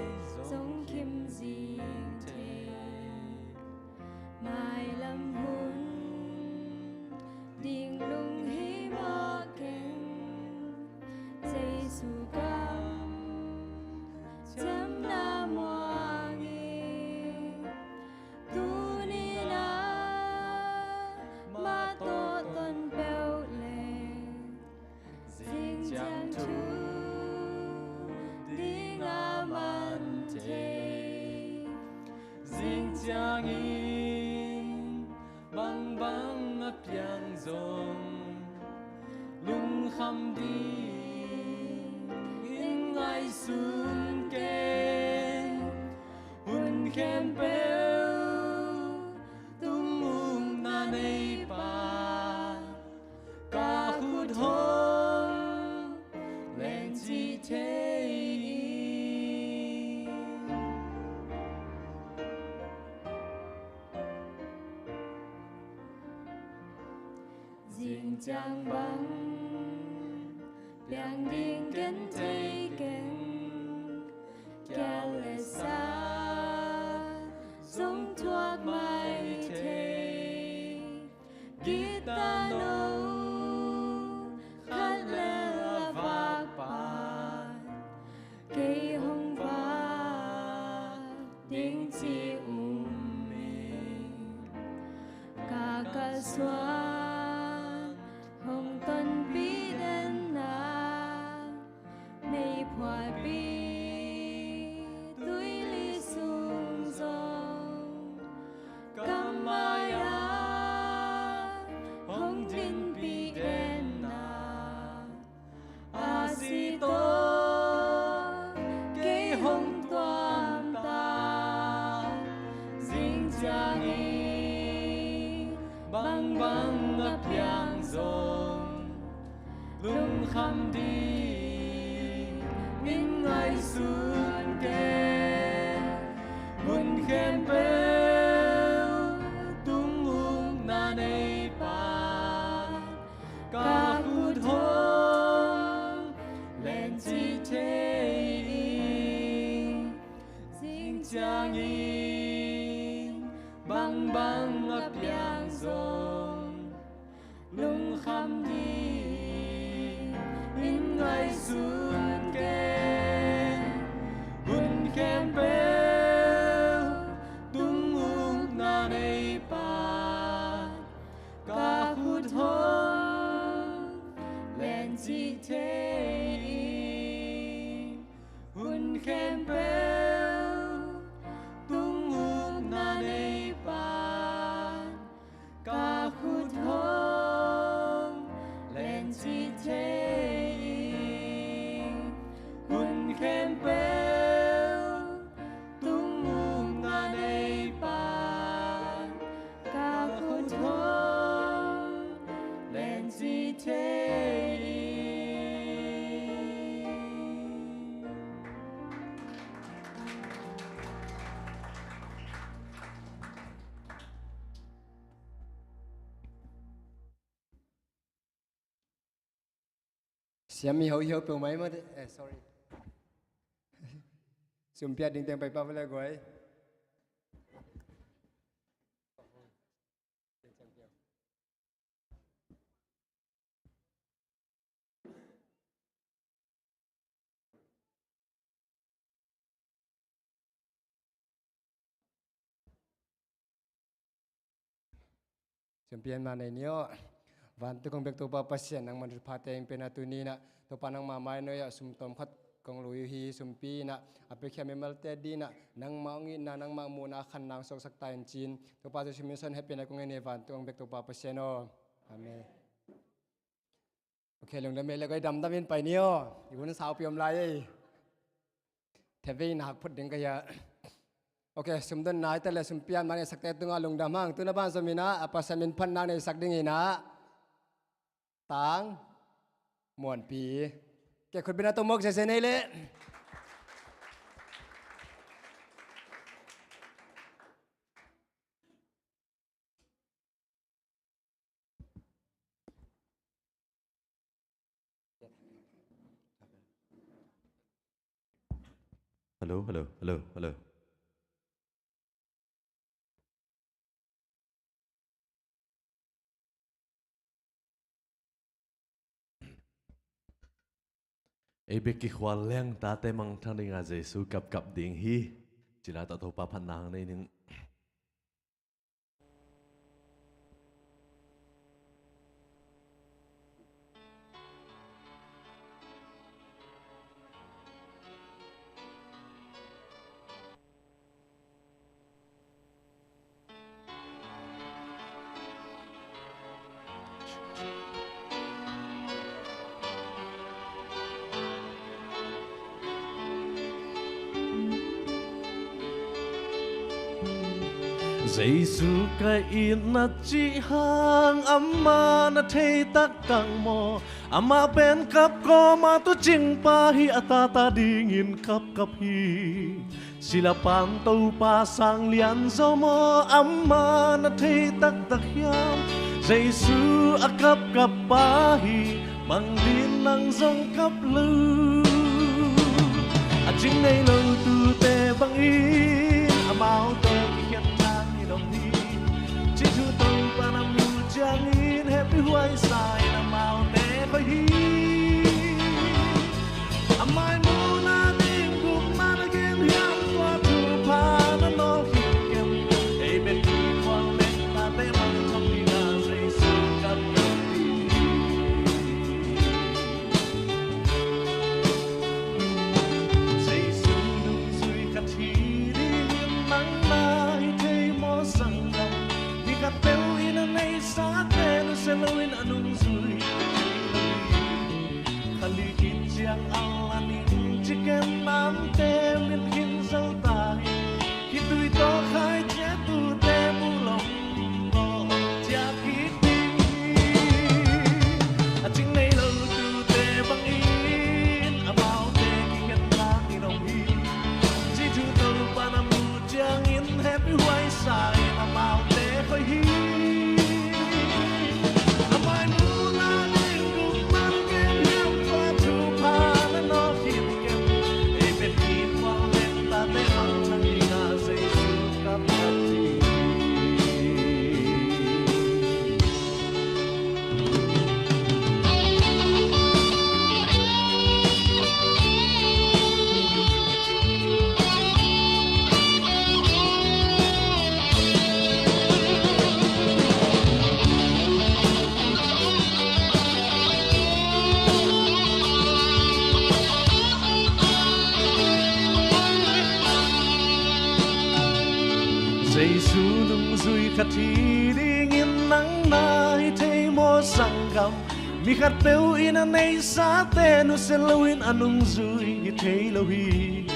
zong khim zing thei. Mailam hun ding lunghimawh keng, Jesu kamciamna muang ing. Tuni-in ah mah tawh ton peuh leh, zingciang thu ding a man thei. Zingciangin bangbang a piang zong, lungkham dingin ngaihsun ken. Hun khempeuh tung ukna neipa, ka khut hong lencih thei ing. Zingciang bang piang ding ken thei ken, kial le sa zong thuak mai thei. Guitar no khat le a vak pa, kei hong vak ding ci um ing. Ka kalsuan hong tonpih den a, meiphuaipi tuili sung zong ka mai-ah hong dinpih den a, a si tawh kei hong tuamta. Zingciangin bangbang a piang zong, lungkham dingin ngaihsun ken. Mun khempeuh tung ukna neipa, ka khut hong lencih thei ing. Zingciangin bangbang a piang zong, lungkham dingin ngaihsun ken. Hun khempeuh tung ukna neipa, ka khut hong lencih thei ing. Hun khempeuh tung ukna neipa, ka khut hong lencih thei ing. Siam mi ho hi ho peuhmah hi mah teh. Eh, sorry. Sum piak ding teng pai pah ve le guai. Sum piakna nei ni aw. Vantung kong bek Topa Pasian, nangman thuphate in pen a tuni-in ah Topa nangma mai nuai-ah sum tawm khat kong lui uh hi. Sumpi-in ah a piakhia mimalte dingin ah nangma hong itna, nangma muhna khan nang suaksak ta in ci-in Topa Jesu min suang hehpihna kong ngen hi. Vantung kong bek Topa Pasian aw. Amen. Ok, lungdam ei le guai, damdam in pai ni aw. I hun saupi om lai ei. Thevei in hak phot ding ka hi a. Ok, sumdon nai ta le sumpiak man i sakte tungah lungdam hang. Tu-in a ban zom in ah a Pasian min phatna neisak dingin ah Tang Muanpi. Ke khut beng a tawh mawk zeze nei le. Hello, hello, hello, hello. Ei bek kikhual leng tate mangthang dingah Jesu kapkap ding hi. Ci-in ah Topa phatna nei ning. Jesu ka itna cih hang amah na thei taktak maw? Amah pen kap kawma tuucing pa hi, a tate dingin kapkap hi. Silapan Topa sang lianzaw maw, amah na thei taktak hiam? Jesu a kapkap pa hi, bang dingin nang zong kap lo? A cing nei lo tuute bangin amaute kikhen thangin om hi. Cih thu Topa na muh ciangin hehpih huai sa-in amaute khoi hi. A mai muhna ding gupna na gen hiam, tua thupha na nawl khin ken. Ei bek kikhual leng tate mangthang dingah Jesu kapkap ding hi. Jesu nungzui khat hi dingin nang na hi thei maw sanggam? Mi khatpeuh in a neisate nusia loin a nungzui. Kha li khit ciang a la ning ci ken, namte min khin zo ta hi. Khitui tawh khaici a tuute buh lom tawh hong ciah kik ding hi. A cing nei lo tuute bangin amaute kikhen thangin om hi. Cih thu Topa na muh ciangin hehpih huai sa-in amaute khoi hi. A mai muhna ding gupna na gen hiam, tua thupha na nawl khin ken. Ei bek kikhual leng tate mangthang dingah Jesu kapkap ding hi. Jesu nungzui khat hi dingin nang na hi thei maw sanggam? Mi khatpeuh in a neisate nusia loin a nungzui hi thei lo hi.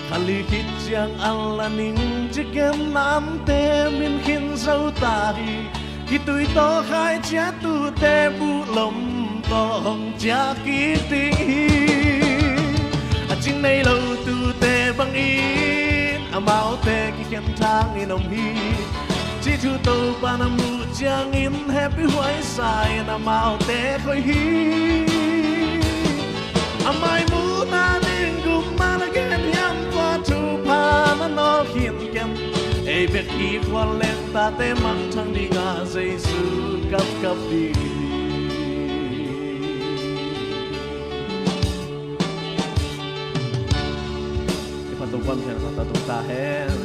Kha li khit ciang a la ning ci ken, namte min khin zo ta hi. Khitui tawh khaici a tuute buh lom tawh hong ciah kik ding hi. A cing nei lo tuute bangin amaute kikhen thangin om hi. Cih thu Topa na muh ciangin hehpih huai sa-in amaute khoi hi. A mai muhna ding gum mah na gen hiam, tua thupha na nawl khin ken. Ei bek i khual leh tate mangthang dingah Jesu kapkap ding hi. Kipha Topa'n khen khat a tung ta hen.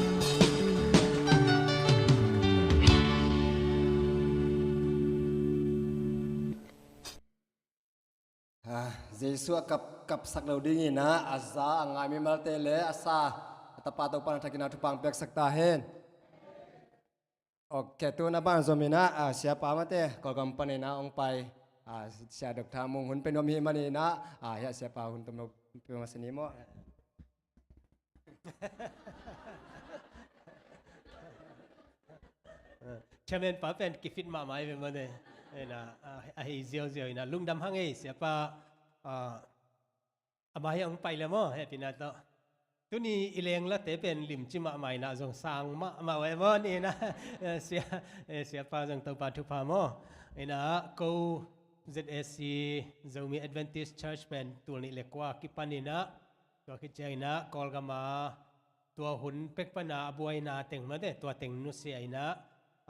Ah, Jesu a kap, kapsak lo dingin ah, a za a ngai mimalte le a sa a tapa Topa'n a thakin ah thupha hong piaksak ta hen. Ok, tu-in a ban zom in ah, ah, siapa mate Kawlgam panin ah hong pai, ah, Sia Doctor Mung hun pe nuam hi manin ah, ah, hiah siapa hun tom lo pe masa ni maw. Chairman pa pen kifit mahmah hi ve maw ne. Ina, ah, a hei ziauziau ina, lungdam hang ei, siapa, ah, a mai hong pai le maw, hehpihna tawh. Tuni i lenglate pen limci mahmah ina, zong sang mahmah uh e maw ni ina. Eh, sia, eh, siapa zong Topa thupha maw. Ina, ko Z A C, Zomi Adventist Church pen tul nih le kua kipan ina, tua khit ciang ina Kawlgam a tua hun pek pana a buaina teng mate, tua teng nusia ina,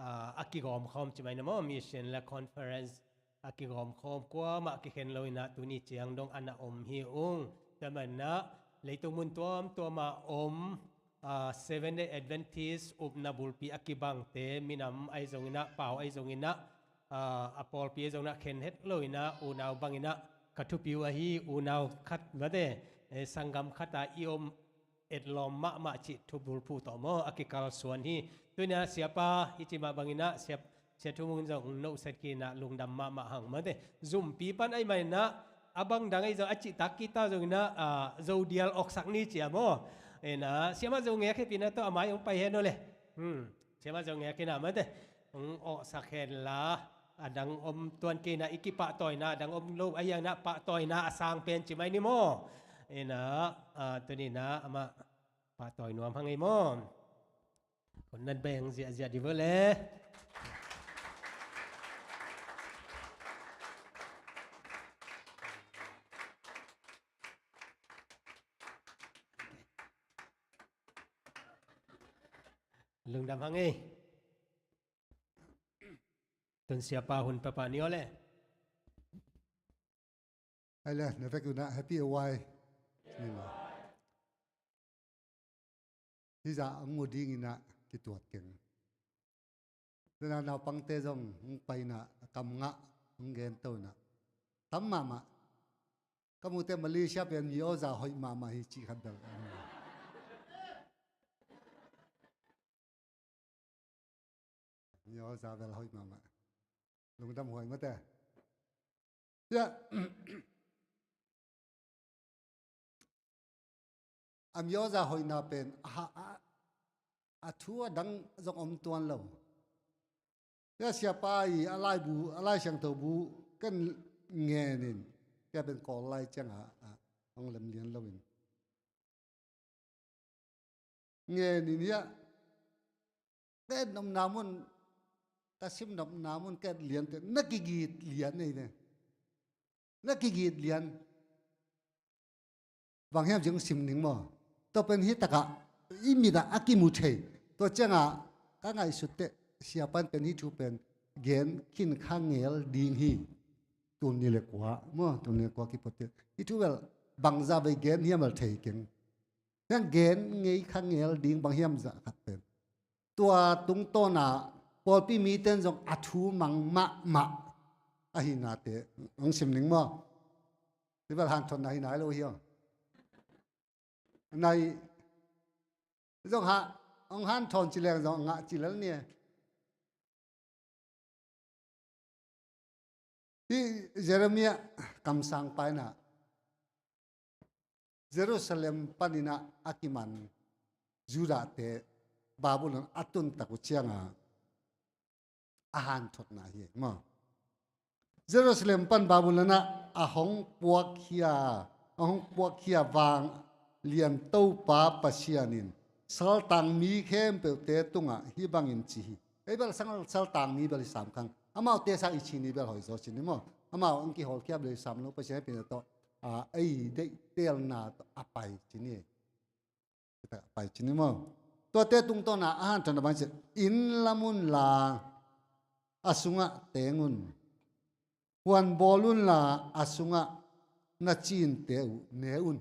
ah, a kigawm khawm ci mai na maw, mission le conference a kigawm khawm, kuamah kikhen lo ina tuni ciang dong a na om hi ung. Tua manin ah leitung mun tuamtuam a om, ah, Seventh Day Adventist upna bulpi a kibangte, minam ahi zong ina, pau ahi zong ina, ah, a pawlpi ahi zong ina khen het lo ina, unau bang ina ka thupi uh ahi, unau khat mate, eh, sanggam khat a i om etlawm mahmah cih thubulphuh tawh maw a kikalsuan hi. Tu-in ah siapa i cih mah bangin ah, sia, Sia Thu Mung zong nohset khin ah lungdam mahmah hang mate. Zumpi pan ahih manin ah, a bang dang ahi zong a cihtak kik ta zongin ah, ah, Zo dial awksak ni ci a maw. Ina, siamah Zo ngek hi pina tawh a mai hong pai hen aw le. Hmm. Siamah Zo ngek hi na mate. Hong awksak hen la, a dang om tuan kei na, i kipahtawina a dang om lo ahih hangin ah pahtawina a sang pen ci mai ni maw. Ina, ah, tuni ina amah pahtawi nuam hang ei maw. Kon nan beng ziahziah di vo le. Lungdam hang ei. Tun siapa hun papa ni aw le. Ai le, na vek un ah happy a wai. Hi zah hong mu dingin ah kituat keng. Tuna naupangte zong hong pai in ah, kam ngah hong gen to in ah. Tam mahmah. Ka mute Malaysia pen mi aw za hoih mahmah hi cih khat bel. Ni aw za bel hoih mahmah. Lungdam huai mate. Ya. A mi aw za hoihna pen a, a, a thu a dang zong om tuan lo. Ya siapa i a laibu, a Lai Siangtho bu kan ngenin. Ya pen Kawl lai ciang a, a, hong lem lian lo in. Ngen in hiah, ka et nopna mun, ka sim nopna mun, ka et liante, na kigit lian ei ve. Na kigit lian. Bang hiam cih hong sim ning maw. Tua pen hi takah, i mit ah a kimu thei. Tua ciangah, ka ngaihsut teh, siapa'n pen hih thu pen, gen khin kha ngel ding hi. Tul nih le kua, maw, tul nih le kua kipuak teh. Hih thu bel, bangzah vei gen hiam bel thei keng. Hiang gen ngei kha ngel ding bang hiam zah khat pen. Tua tungtawn ah pawlpi mite'n zong a thu mang mahmah ahi nate hong sim ning maw. Hi bel hanthotna hi nai lo hi aw. Nai zong ha, hong hanthawn ci leng zong ngah ci lel ni. Hih Jeremiah kamsang pa in ah Jerusalem panin ah a kiman Judahte Babylon a tun tak uh ciangah a hanthotna hi maw. Jerusalem pan Babylon ah a hong puakkhia, a hong puakkhia vanglian Topa Pasian in saltang mi khempeuhte tungah hih bangin ci hi. Ei bel sang saltang mi bel hi sam khang. Amaute sang i ci ni bel hoih zaw ci ni maw. Amau hong kihawlkhia bel hi sam lo, Pasian hehpihna tawh a, ei deihtelna tawh a pai ci ni. A pai ci ni maw. Tuate tungtawna a hanthawn a bang ci, inn lam unla a sungah teng un. Huan bawl unla a sungah na cinte uh ne un.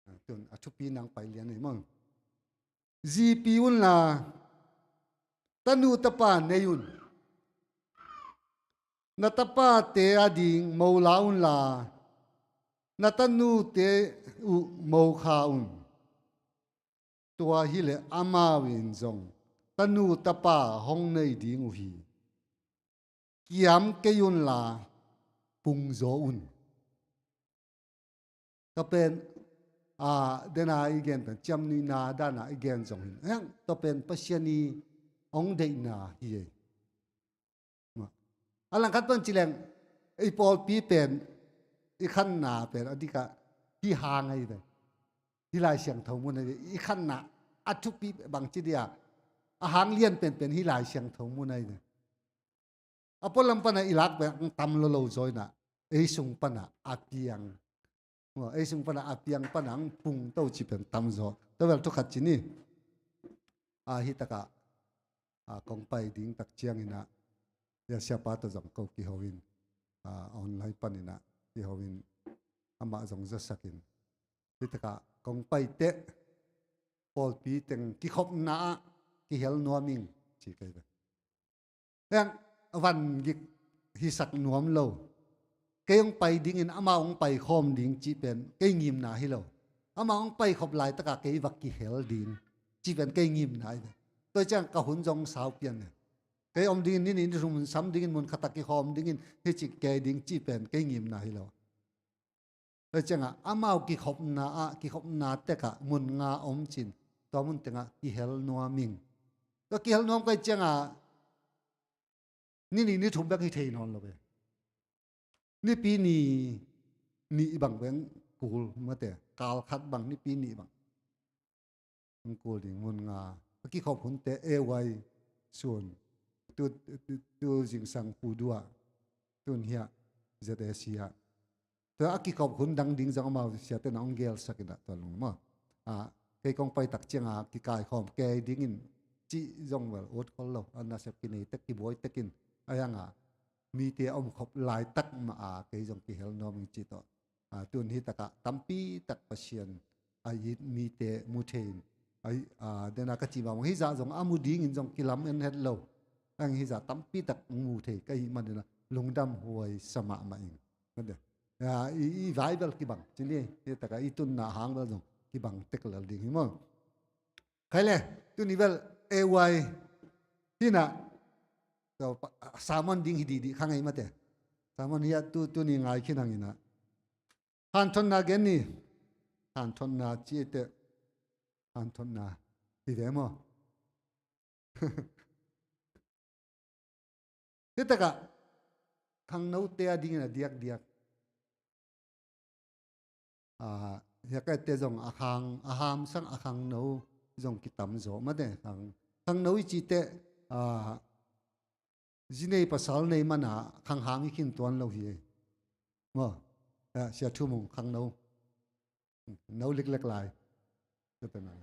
A, tun a thupi nang pai lian ei maw. Zipi unla tanu tapa nei un. Na tapate ading mo la unla na tanute uh mo kha un. Tua hileh amau in zong tanu tapa hong nei ding uh hi. Kiam kei unla pungzaw un. Tua pen, a, dena i gen pen, ciamnuihna dana i gen zong hi. Tua pen Pasian i hong deihna hi ei. A langkhat pan ci leng, i pawlpi pen, i khanna pen a dikah hih hang ahi ve. Hih Lai Siangtho mun ahi ve. I khanna a thupi bang ci dia, a hang lian penpen hih Lai Siangtho mun ahi ve. A pualam pana i lak pen ang tam lo lo zaw inah, ei sung pana a piang. Maw, ei sung pana a piang pana ang pungto ci pen tam zaw. Tua bel thukhat ci ni. A, hih takah, a, kong pai ding tak cianginah, ya siapa tawh zong ko kiho in, a, online paninah kiho in, amah zong zasakin. Hih takah kong pai teh, pawlpi teng kikhopna ah kihel nuam ing ci kei ve. Heng, van gik hisak nuam lo. Kei hong pai dingin amau hong pai khawm ding cih pen kei ngimna hi lo. Amau hong pai khop laitaka kei va kihel ding cih pen kei ngimna hi lo. Tua ciang ka hun zong sau pian e. Kei om dingin ni nih ni thum hun sam dingin mun khatah kikhawm dingin hih cih kei ding cih pen kei ngimna hi lo. Tua ciangah amau kikhopna ah, kikhopna tekah mun nga om cin, tua mun tengah kihel nuam ing. Tua kihel nuam kei ciangah ni nih ni thum bek hi thei nawn lo ve. Nipi ni nih bang beng kul mate, kal khat bang nipi nih bang hong kul ding mun nga. A kikhop hunte A Y Suan, tu, tu, tu zingsang Pu Dua, tun hiah Z A C ah. Tua a kikhop hun dang ding zong amau siate na hong gelsak inah tua lung maw. A, kei kong pai tak cianga kikaikhawm kei dingin cih zong bel ut khol lo. A nasep kinei tek, kibuai tekin a hiangah mite a omkhop laitak mah a kei zong kihel nuam ing cih tawh. A, tun hi takah tampi tak Pasian a it mite mu thei in. A, a, dena ka cih bang hih zah zong a mu dingin zong kilam en het lo. Ang hih zah tampi tak mu thei ka hih maninah lungdam huai sa mahmah ing. Mate. Ya, i, i vai bel kibang. Cili, hi takah i tunna hang bel zong kibang tek lel ding hi maw. Khai le, tuni bel A Y hinah sermon ding hi dihdih kha ngei mate. Sermon hiah tu, tuni ngai khin hanginah. Hanthotna gen ni. Hanthotna ci teh. Hanthotna hi ve maw. Hi takah khangnote a dingin a diakdiak. A, hiakaite zong a khang, a hamsang a khangno zong kitam zaw mate. Khang, khangno i cih teh, a, zi nei pasal nei mana khangham i khin tuan lo hi. Maw, a, Sia Thu Mung khangno. No liklek lai. Tua pen a.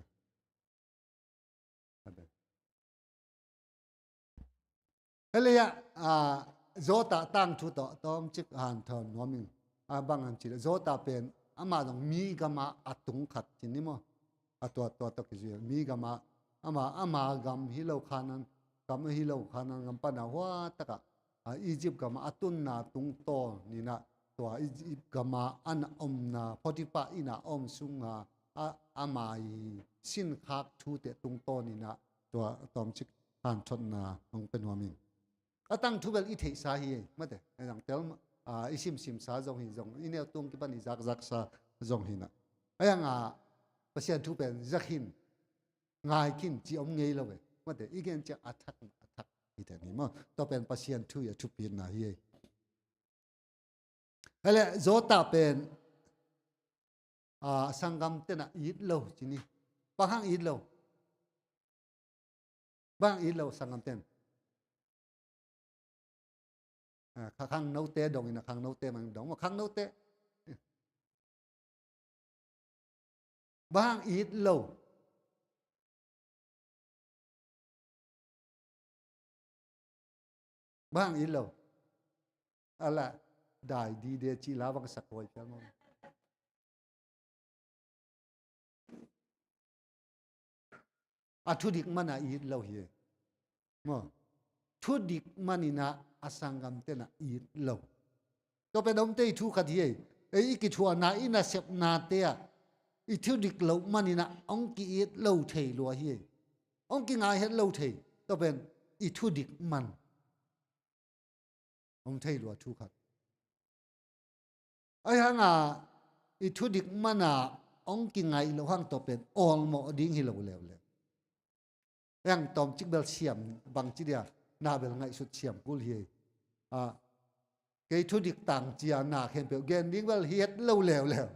Hei le hiah, a, Zawtah tangthu tawh tawmcik hanthawn nuam ing. A, bang hang cih leh Zawtah pen amah zong mi gamah a tung khat ci ni maw. A tua, tua tawh kizui mi gamah, ama, ama gam hi lo khanan, gam hi lo khanan gam pana hua takah, a, Egypt gamah a tunna tungtawn inah tua Egypt gamah a na omna Potiphar innah a om sunga, a, ama i sinkhak thute tungtawn inah tua tawmcik hanthotna hong pia nuam ing. A tangthu bel i theihsa hi ei mate. A zang tel, a, i simsimsa zong hi zong, i neu tung kipan i zakzaksa zong hinah. A zang a Pasian thu pen zak hin, ngai khin ci om ngei lo ve. Mate, i gen ciang a thak, a thak hi thei ni maw. Tua pen Pasian thu i a thupitna hi ei. Hei le, Zawtah pen, a, sanggam tenah it lo ci ni. Bang hang it lo. Bang hang it lo sanggam ten. A, kha, khangnote dongin a khangnote mang dong. Khangnote. Bang it lo. Bang it lo. Ala dai dide ci la bang sak huai pial maw. A thudik mana it lo hi. Maw. Thudik manina a sanggam tena it lo. Tua pen omte i thu khat hi ei. Ei i kithuahna i nasepnate ah i thudik loh manina hong ki-it lo thei lua hi ei. Hong kingai het lo thei. Tua pen i thudik man hong thei lua thu khat. Ahi hanga i thudik mana hong kingaih loh hang tua pen awlmawh ding hi lo leuleu. Heng tawmcik bel siam bangci dia na bel ngaihsut siam kul hi. A, kei thudik tang cia na khempeuh gen ding bel hi het lo leuleu.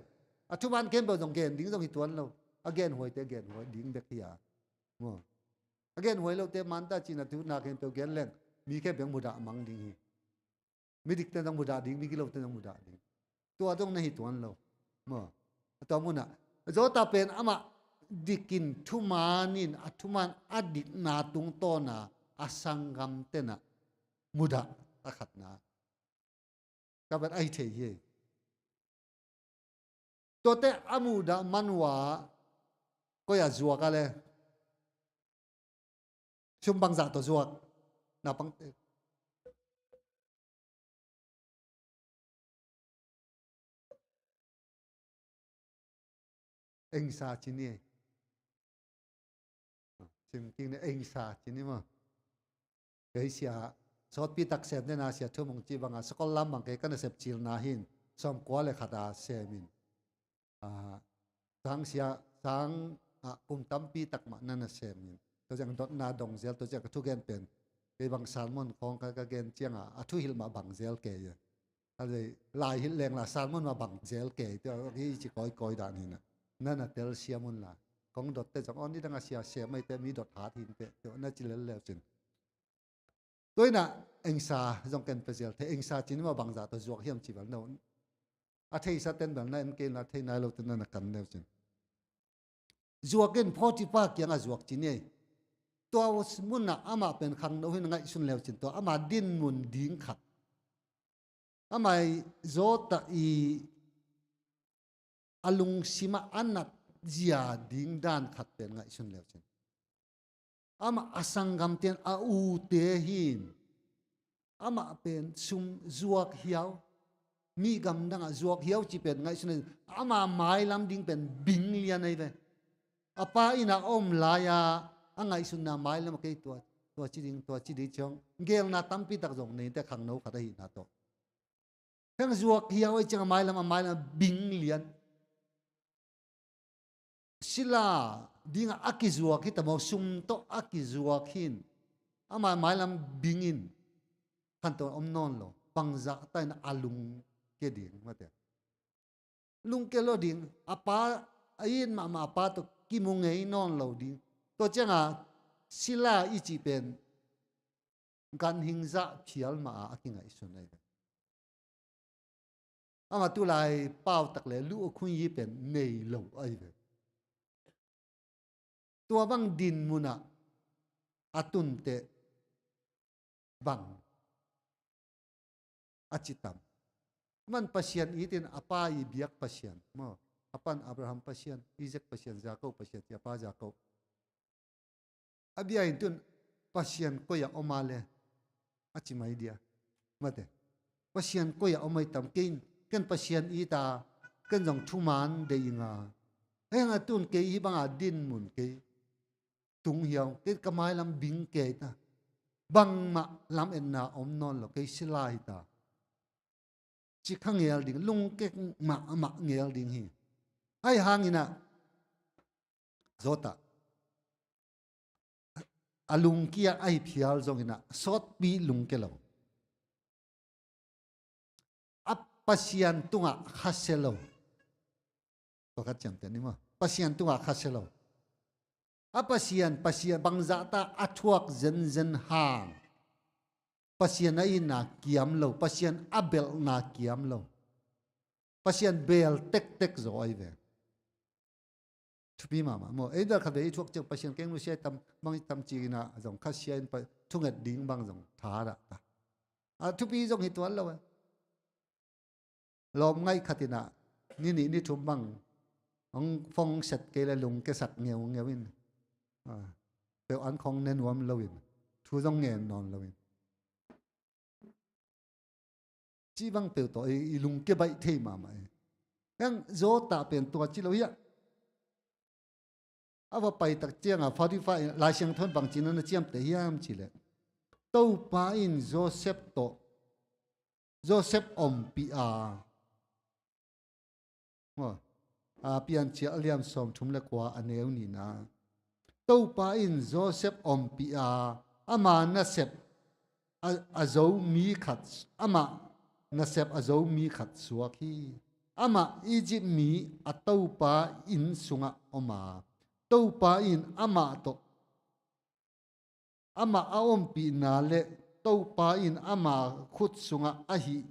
A thuman khempeuh zong gen ding zong hi tuan lo. A gen huaite gen huai ding bek hi a. Maw. A gen huai lote manta cina thu na khempeuh gen leng mi khempeuh mudah mang ding hi. Midik ten zong mudah ding, migilote zong mudah ding. Tua zong na hi tuan lo. Maw. A tua munah Jota pen amah dikin thumanin a thuman a dikna tungtawna a sanggam tenah mudah a khatna. Ka pen ahi thei hi. Tuate a mudah manua koi a zuak a le. Sum bangzah tawh zuak. Naupangte. Engsa ci ni. Sim kik ni engsa ci ni maw. Kei sia sawtpi tak sem dena sia thumong ci banga sakol lam bang kei ka nasep cilna hin sawmkua le khata semin. A, sang sia, sang, a, kum tampi tak mah na na semin. Tua ciang dotna dong zel, tua ciang ka thugen pen. Kei bang sermon khawng ka, ka gen cianga, a thuhilh mah bang zel kei. A lei, lai hilh leng la sermon mah bang zel kei. Tua hi ci kawikawi dan hina. Na na telsiam unla. Kong dotte zong, aw nidanga sia sem maite mi dot hat hinte. Tua na ci lel leucin. Tua inah engsa zong ken pia zel thei, engsa cin mah bangzah tawh zuak hiam ci bel no. A theisa ten bel na en kei na, thei nai lo ten na na kan leucin. Zuak in Potiphar kiangah zuak ci ni ei. Tua munah amah pen khangno hin ngaihsun leucin tua amah dinmun ding khat. Amah i Jota i a lungsimah a nat zia ding dan khat pen ngaihsun leucin. Amah a sanggam ten a ute hin. Amah pen sum zuak hiau. Mi gamdangah zuak hiau ci pen ngaihsun leucin. Amah mailam ding pen bing lian ahi ve. A pa ina a om lai-a a ngaihsunna mailam a kei tua, tua ci ding, tua ci ding ciang. Gelna tampi tak zong neite khangno khat ahihna tawh. Heng zuak hiau ei ciang a mailam, a mailam bing lian. Sila dingah a kizuak hi ta maw, sum tawh a kizuak hin. Amah mailam bingin khanto om nawn lo. Bangzah ta in a lungke ding mate. Lungke lo ding, a pa, a it mahmah a pa tawh kimu ngei nawn lo ding. Tua cianga sila i cih pen ganhing zah phial mah a kingaihsun ahi ve. Amah tulai pautak le lu a khui hi pen nei lo ahi ve. Tua bang dinmunah a tunte bang a citam. Aman Pasian itin a pa i biak Pasian maw. A pan Abraham Pasian, Isaac Pasian, Jacob Pasian, ci a pa Jacob. A bia in tun Pasian koi a om a le a ci mai dia. Mate. Pasian koi a om ai tam kein, ken Pasian ita, ken zong thuman dei inga. Heng a tun kei hi banga dinmun kei. Tung hiau, kei ka mailam bing kei ta. Bangmah lam enna om nawn lo, kei sila hi ta. Ci kha ngel ding, lungke mahmah ngel ding hi. Ahi hangina, Jota. A lungkia ahi phial zongina, sawtpi lungke lo. A Pasian tungah khasia lo. Pakhat ciamteh ni maw. Pasian tungah khasia lo. A Pasian, Pasian bangzahta a thuak zenzen hang. Pasian a itna kiam lo, Pasian a belhna kiam lo. Pasian bel tektek zaw ahi ve. Thupi mahmah maw. Ei, dal khat ve i thuak ciang Pasian keng nusia i tam, bang i tam ci-in ah zong khasia in pa, thunget ding bang zong thadah ta. A thupi zong hi tuan lo e. Lawm ngaih khat in ah ni nih ni thum bang hong phone set kei le lungkiasak ngeungeu in, a, peuh an khong ne nuam lo in, thu zong ngen nawn lo in, ci bang peuh tawh i, i lungkia baih thei mahmah e. Heng Zawtah pen tua ci lo hiah. A va pai tak ciangah Potifar in Lai Siangtho in bang ci-in na ciamteh hiam cih leh, Topa in Joseph tawh, Joseph ompih a, maw, a, Piancil a lian sawmthum le kua a neu nihna. Topa in Joseph ompih a, ama nasep a, a zo mi khat, amah nasep a zo mi khat suak hi. Amah Egypt mi a topa inn sungah om a, Topa in amah tawh, amah a ompihna le Topa in ama khut sungah a hih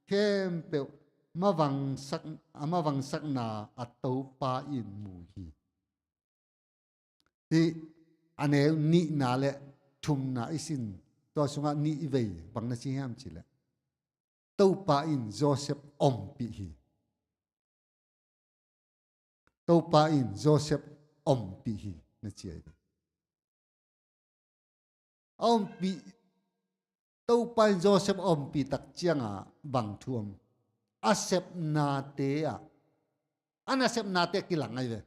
khempeuh mavangsak, a mavangsakna a Topa in mu hi. Hih a neu nihna le thumna i sin, tua sungah nih i vei, bang na ci hiam cih leh, Topa in Joseph ompih hi. Topa in Joseph ompih hi, na ci ahi. A ompih, Topa in Joseph a ompih tak ciangah bang thu om? A sepnate ah, a nasepnate kilang ahi ve.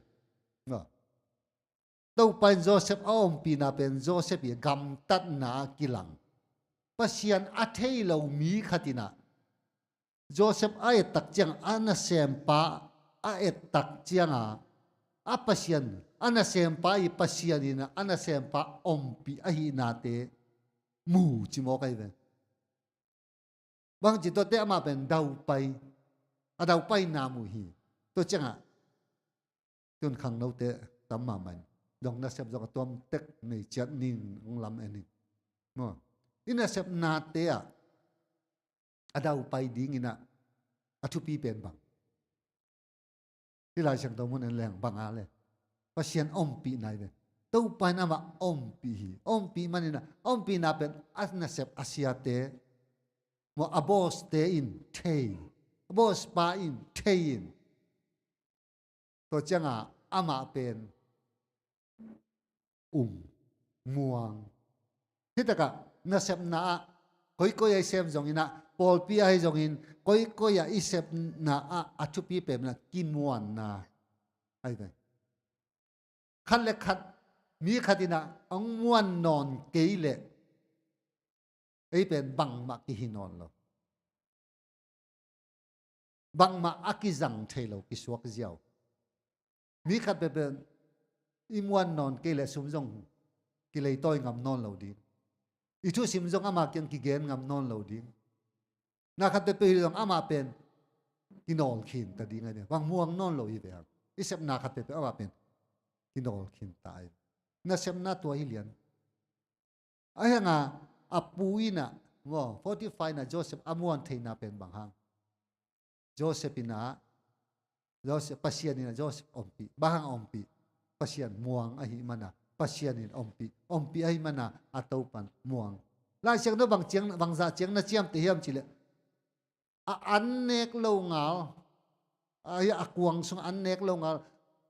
Topa in Joseph a ompihna pen Joseph i gamtatna a kilang. Pasian a thei lo mi khat in ah Joseph a ettak ciang, a nasempa a ettak cianga, a Pasian, a nasempa i Pasian in a nasempa ompih ahihnate mu cimawk ahi ve. Bangci tuate amah pen daupai, a daupaina mu hi. Tua ciangah tun khangnote tam mahmah in, dong nasep zong a tuamtek nei ciat ning, hong lam en in. Maw? I nasepnate ah a daupai dingin ah a thupi pen bang? Hih Lai Siangtho mun en leng bang a le, Pasian ompihna hi ve. Topa in amah ompih hi. Ompih manin ah, ompihna pen a nasep a siate, maw, a bawste in thei, a bawspa in thei in, tua cianga amah pen um, muang. Hitakah nasepna ah koikoi ah i sem zongin ah, pawlpi ahi zongin, koikoi ah i sepna ah a thupi pen ah kimuanna ahi ve. Khat le khat, mi khat in ah hong muan nawn kei leh ei pen bangmah kihi nawn lo. Bangmah a kizang thei lo, kisuak ziau. Mi khat peuhpeuh in i muan nawn kei leh sum zong kileitawi ngam nawn lo ding. I thusim zong ama kiang kigen ngam nawn lo ding. Na khat peuhpeuh hi zong amah pen kinawl khin ta ding ahi ve. Bang muang nawn lo hi ve hang. I sep na khat peuhpeuh amah pen kinawl khin ta ahi ve. Nasepna tua hi lian. Ahi hanga a pu in ah, maw, Potifar in ah Joseph a muan theihna pen bang hang? Joseph in ah, Joseph, Pasian in ah Joseph ompih. Bang hang ompih? Pasian muang ahih mana Pasian in ompih. Ompih ahih mana a Topan muang. Lai Siangtho bang ciang, bangzah ciang na ciamteh hiam cih leh, a an nek lo ngal, a, a kuang sung an nek lo ngal,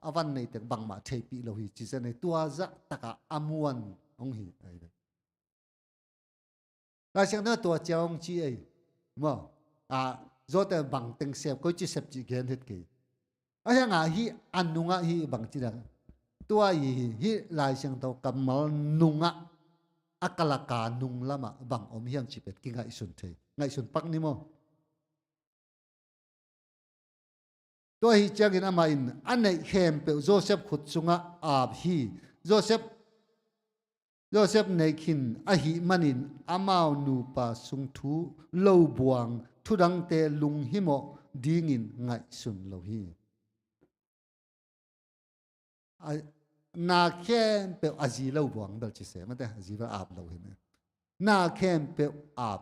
a van neih teng bangmah theihpih lo hi ci zen ei. Tua zah takah a muan hong hi. Lai Siangtho tua ciang hong ci ei. Maw? A, zawte bang teng sep, koici sep cih gen het kei. Ahi hanga hih a nungah hih bang ci dan, tua i hih Lai Siangtho kammal nungah a kalaka nung lamah bang om hiam cih pen kingaihsun thei, ngaihsun pak ni maw? Tua ahih ciangin amah in a neih khempeuh Joseph khut sungah ap hi. Joseph, Joseph neih khin ahih manin amau nupa sung thu, lo buang, thudangte lunghimawh dingin ngaihsun lo hi. A, na khempeuh a zi lo buang bel ci se mate, a zi bel ap lo hi me. Na khempeuh ap.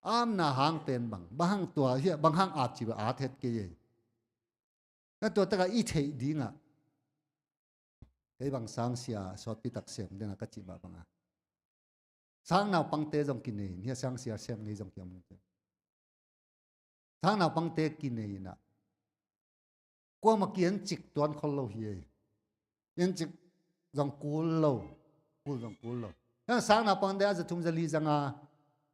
Apna hang pen bang, bang hang tua hi, bang hang ap ci bel at het kei ei. Na tua takah i theih dingah Kei bang sangsia sawtpi tak sem dena ka cih mah banga, sang naupangte zong kinei in, hia sangsia sem ngei zong kiam. Sang naupangte kinei inah, kuamah ki en cik tuan khol lo hi ei. En cik zong kul lo, kul zong kul lo. Hia sang naupangte a za thum za li za nga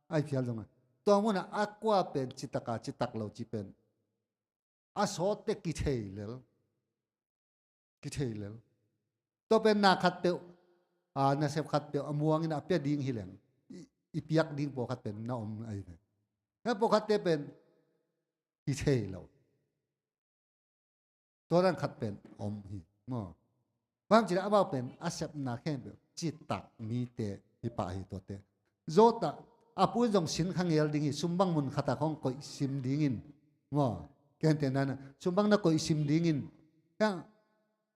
ai phial zong a, tua munah a kua pen citaka citak lo ci pen a sawtte kithei lel. Kithei lel. Tua pen na khat peuh, a, nasep khat peuh a muangin a pia ding hi leng, i, i piak ding pawlkhat pen na om ahi ve. Na pawlkhatte pen kithei lo. Tua dan khat pen om hi. Maw. Bang ci le amau pen a sepna khempeuh citak mite hi pah hi tuate. Zawtah a pu in zong sin kha ngel ding hi, sum bang mun khatah khong koih sim dingin. Maw. Kente nana sum bang na koih sim dingin. Hiang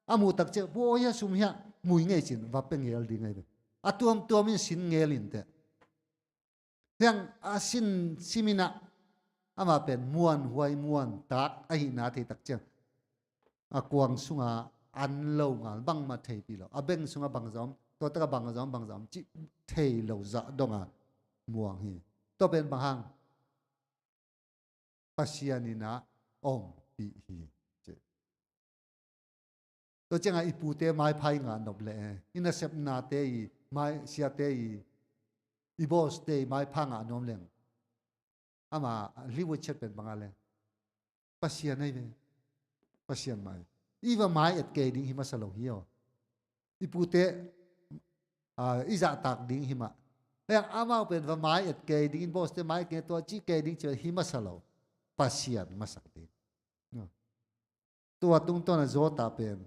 a muh tak ciah pu aw hia sum hiah mui ngei cin va pe ngel ding ahi ve. A tuamtuam in sin ngel inteh. Hiang a sin siminah amah pen muanhuai muantak ahihna thei tak ciang a kuang sunga an lo ngal bangmah theipih lo. A beng sungah bangzah om, tuataka bangzah om, bangzah om cih thei lo zah donga muang hi. Tua pen bang hang? Pasian inah ompih hi. Tua ciangah i pute maipha i ngah nop leh, i nasepnate i, mai siate i, i bawste i maipha ngah nuam leng, ama liwuchet pen banga leng Pasian ahi ve. Pasian mai. I va mai et kei ding hi masa lo hi aw. I pute, a, i zahtak ding hi mah. Hiang amau pen va mai et kei ding, i bawste mai et kei, tua ci kei ding ci hi masa lo. Pasian masak ding. Tua tungtawn a zawtah pen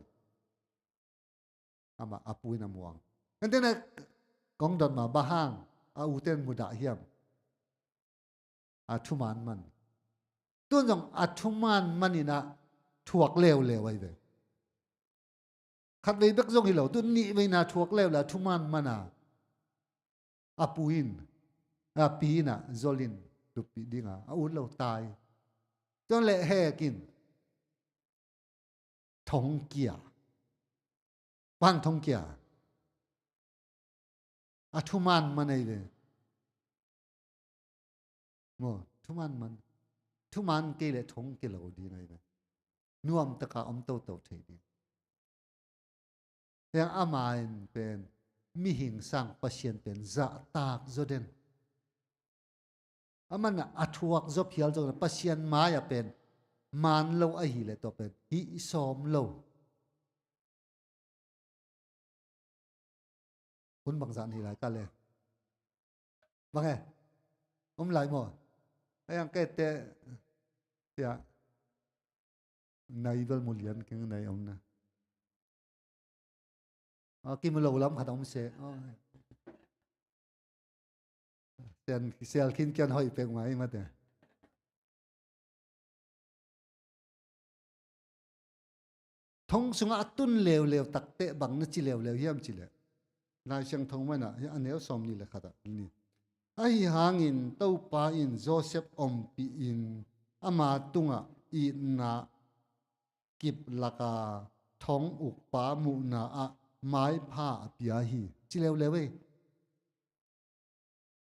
amah a pu in a muang. Enten a kong dot ma bang hang a uten mudah hiam? A thuman man. Tun zong a thuman man inah thuak leuleu ahi ve. Khatvei bek zong hi lo, tun nihveina thuak leuleu a thuman man a, a pu in, a pi inah zolin luppih dinga a ut lo tai. Tuan leh hek in thongkia. Bang thongkia? A thuman man ahi ve. Maw, thuman man. Thuman kei leh thongkia lo ding ahi ve. Nuamtaka om toto thei ding. Hiang ama in pen mihing sang Pasian pen zahtak zaw den. Aman a thuak zaw phial zaw Pasian mai-ah pen man lo ahileh tua pen hih sawm lo. Hun bangzah nei lai ka le. Bang e? Om lai maw? A yang kei te sia nai bel mu lian keng nai om na. A kimu lo lam khat om se. Sial khin kian hoih pek ngai mate. Thong sungah a tun leuleu takteh bang na ci leuleu hiam cileh? Lai Siangtho manah a neu sawm nih le khatah ni. Ahi hangin Topa in Joseph ompih in ama tungah itna kiplaka thong ukpa muhna ah maipha a pia hi. Ci leuleu ei.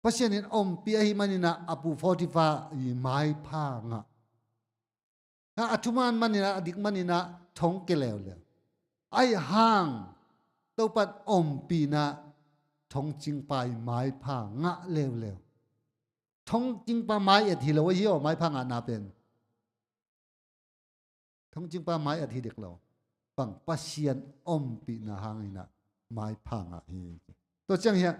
Pasian in ompih ahi maninah a pu Potiphar i maipha ngah. A thuman maninah a dik maninah thong ke leuleu. Ahi hang Topan ompihna thongcingpa i maipha ngah leuleu. Thongcingpa mai et hi lo ahi aw, maipha ngahna pen. Thongcingpa mai et hi dek lo. Bang Pasian ompihna hanginah maipha ngah hi. Tua ciang hiah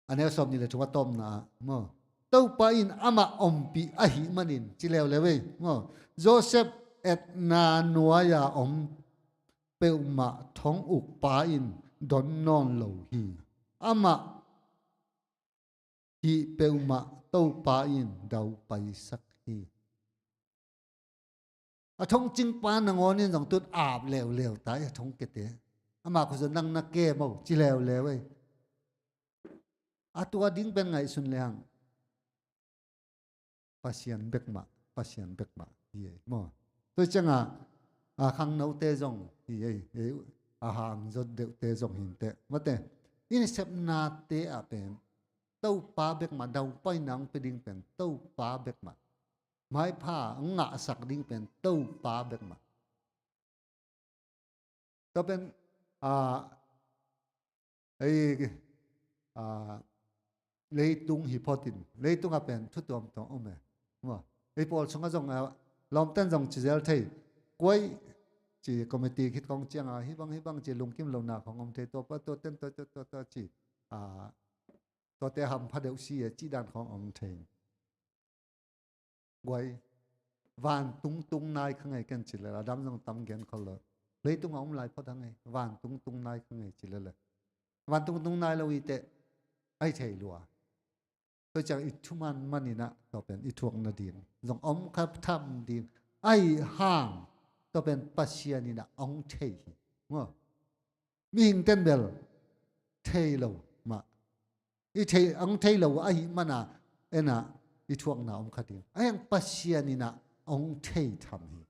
a neu sawm nih le thum a tawpna ah maw, Topa in amah ompih ahi manin ci leuleu ei maw, Joseph etna nuai-a om peuhmah thong ukpa in don nawn lo hi. Amah hih peuhmah Topa in daupaisak hi. A thongcingpa nangawn in zong tun ap leuleu tai a thongkete. Amah khuazua nang na kem o ci leuleu ei. A tua ding pen ngaihsun lehang Pasian bekmah, Pasian bekmah hi ei maw. Tua ciangah a khangnote zong hi ei, ei a hang zot deuhte zong hi inteh. Mate, i nasepnate ah pen Topa bek mah, daupaina hong pia ding pen Topa bek mah. Maipha hong ngahsak ding pen Topa bek mah. Tua pen, ah, ei, ah, leitung hi phot in, leitung ah pen thu tuamtuam om e. Maw? Ei pawl sungah zong, ah, lawmten zong ci zel thei. Kuai ci committee khit kong ciang a, hih bang, hih bang ci lungkim lohna khong om thei, tua pa, tua ten, tua, tua, tua, tua ci, ah, tuate hampha deuh si e, cih dan khong om thei. Guai, vantung tung nai kha ngei ken ci lel a, dam zong tam gen khol lo. Leitung a om lai phot a ngei, vantung tung nai kha ngei ci lel a. Vantung tung nai lo i teh, ai thei lua. Tua ciang i thuman man in ah, tua pen i thuak nading zong om kha tham ding. Ai hang, tua pen Pasian in ah hong thei hi. Maw? Mihing ten bel thei lo mah. I thei, hong thei lo ahih man a, en ah i thuakna om kha ding. Ahi hang Pasian in ah hong thei tham hi.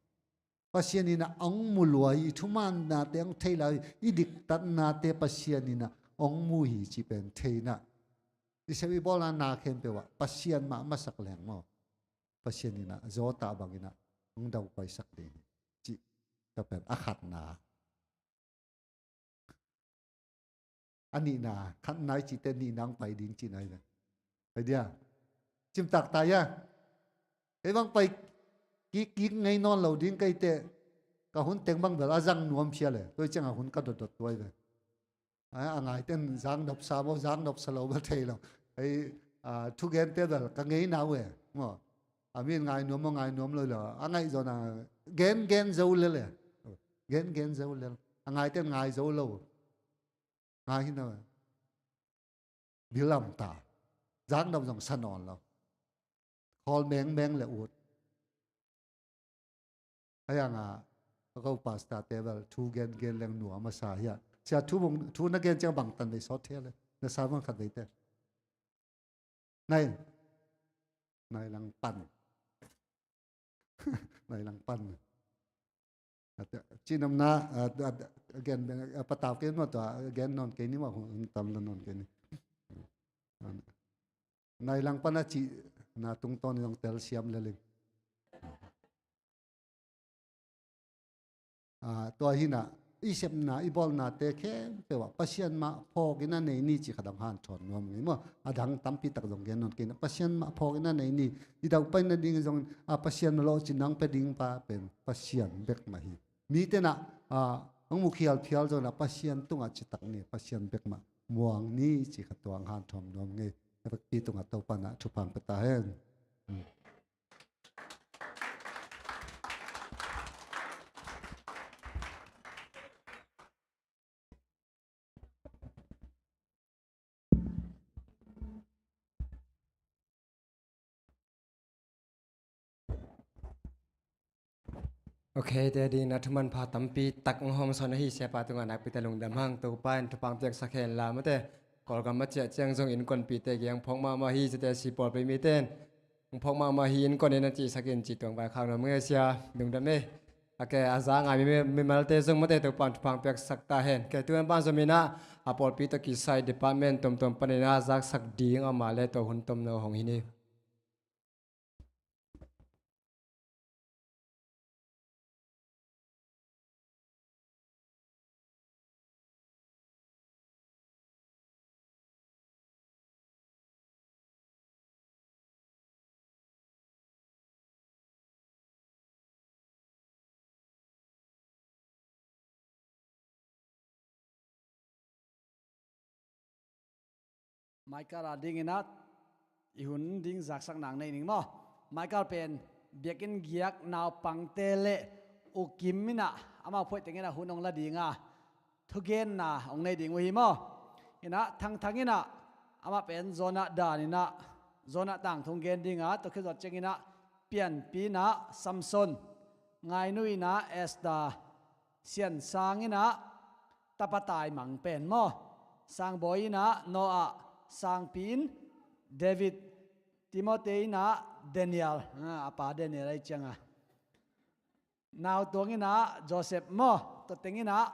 Pasian in ah hong mu lua hi, i thumannate hong thei lai hi, i diktatnate Pasian in ah hong mu hi cih pen thei in ah. I sep i bawlna na khempeuh ah Pasian mah masak leng maw? Pasian in ah zawta bang in ah hong daupaihsak ding hi cih tua pen a khatna. A nihna, khatna i cihte nihna hong pai ding cihna hi ve. Pai dia. Cimtak ta ia. Kei bang pai kik, kik ngei nawn lo ding kei teh, ka hun teng bang bel a zang nuam phial e. Tua ciang a hun ka dotdot tuai ve. A, a ngaiten zang nopsa maw, zang nopsa lo bel thei lo. Ei, a, thugente bel ka ngei na uh e. Maw. A min ngai nuam maw, ngai nuam lo lo. A ngaih zawn a gen, gen zo lel e. Gen, gen zo lel. A ngaiten ngai zo lo. Ngai hi na. Bilam ta. Zang nop zong sa nawn lo. Khawl mengmeng le ut. A yang a, a ko pastor te bel thu gen, gen leng nuam a sa hia. Sia thu bung, thu na gen ciang bang tan vei sawt thei le. Na sa bang khat vei te. Nai. Nai lang pan. Nai lang pan. Cinamna, a, a, a, gen, a, patau kei maw tua, a, gen nawn kei ni maw, hun tam la nawn kei ni. Nai lang pan a cihna tungtawn in hong telsiam lel ing. A, tua hi na, i sepna, i bawlnate khempeuh ah Pasian mah phawk in a nei ni cih khat hong hanthawn nuam ngei maw. A dang tampi tak zong gen nawn kei na, Pasian mah phawk in a nei ni, i daupaina ding zong, a, Pasian mah lawhcinna hong pia ding pa pen Pasian bek mah hi. Mite na, a, hong mu khialphial zong na Pasian tungah citak ni, Pasian bek mah muang ni cih khat tua hong hanthawn nuam ngei. Vekpi tungah Topa na thupha hong pia ta hen. Ok, te ding na thuman pha tampi tak hong hawm sawn ahi, siapa tungah nakpi tak lungdam hang. Topa in thupha piaksak hen la, mate. Kawlgam a ciah ciang zong innkuanpihte kiang phawk mahmah hi, cite si pawlpi mite in hong phawk mahmah hi, innkuan in a cihsak in cih tuang vaikhak nuam ngei sia, lungdam ei. A ke a za ngai mi, mimalte zong mate Topa in thupha piaksak ta hen. Ke tu in pan zom in ah a pawlpi tawh kisai department tuamtuam panin ah zaksak ding a om a le tua hun tomno hong hi ni. Michael a ding in ah i hun ding zaksak nang nei ning maw. Michael pen biakinn giak naupangte le U Kim in ah amau phoih teng in ah hun hong la ding a, thugenna hong nei ding uh hi maw. In ah Thangthang in ah amah pen Jonah dan in ah, Jonah tangthu gen ding a, tua khit zawh ciang in ah Pianpi in ah Samson, Ngainu in ah Esther, Sian Sang in ah tapa taimang pen maw. Sangbawi in ah Noah, Sangpi in David, Timothy in ah Daniel, a, a pa Daniel ahi ciang a. Nautuang in ah Joseph maw, tua teng in ah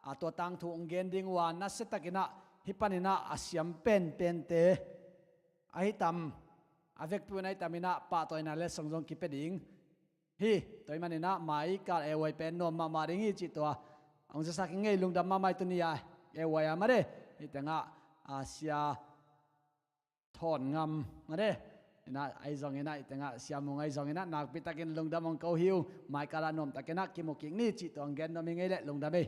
a tua tangthu hong gen ding uh a, nasia takin ah hih panin ah a siam penpente ahi tam, a vekpi un ahi tamin ah pahtawina letsong zong kipia ding hi. Tua ahih manin ah mai kal A Y pen nuam mahmah ding hi cih tua hong zasak ing ei. Lungdam mahmah ei tuni-a A Y a mah de. Hih tengah a sia Thawn Ngam mah de. Inah ahi zongin ah hih tengah Sia Mung ahi zongin ah nakpi takin lungdam hong ko hi uh. Mai kal ah nuam takin ah kimu kik ni cih tua hong gen nuam ing ei leh. Lungdam ei.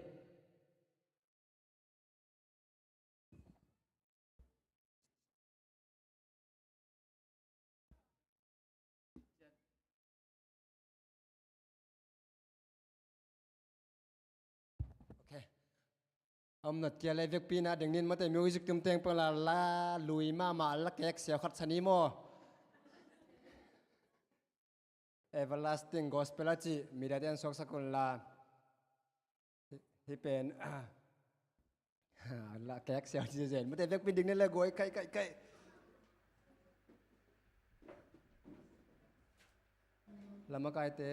Ok. Om nat kia lei vekpi na ding nin mate music tum teng pala la lui mahmah la kek siau khat sa ni maw? Everlasting Gospel a cih mi date an suaksak un la. Hih pen la kek siau ci zen. Mate vekpi ding ni le guai kai kai kai. Lamakaite.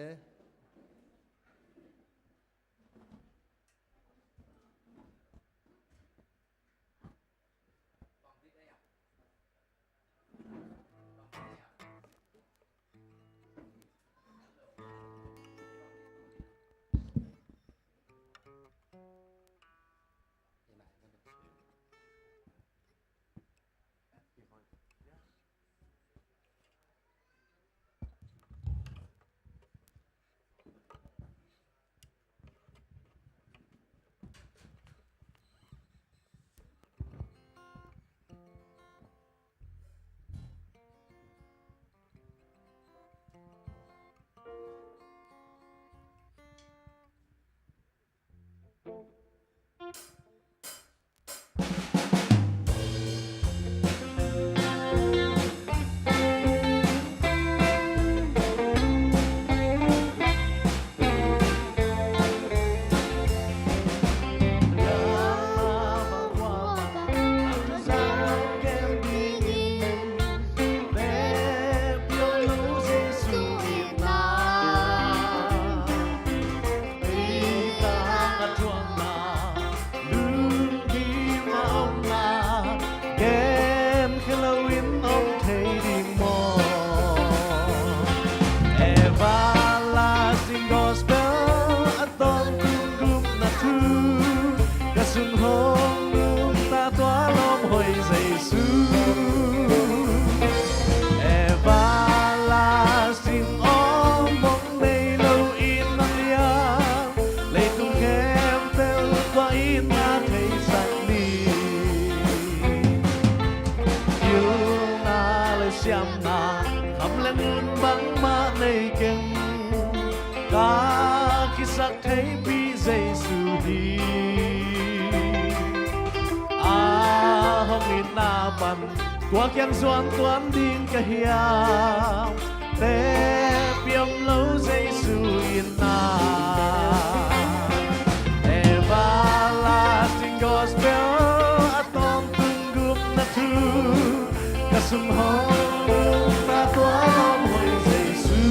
Lungkim a omna genkhia loin om thei ding maw? Everlasting Gospel a tawntung gupna thu, ka sung hong nungta tua lawm hoih Jesu. Everlasting aw mong nei lo in a liang, leitung khempeuh tua in a theisak ni. Pilna le siamna, kham le ngun bangmah nei keng, ka kisak theipih Jesu hi. A hong itna pan kua kiang zuan tuan ding ka hiam? Tepih om lo Jesu itna. Everlasting Gospel a tawntung gupna thu, ka sung hong nungta tua lawm hoih Jesu.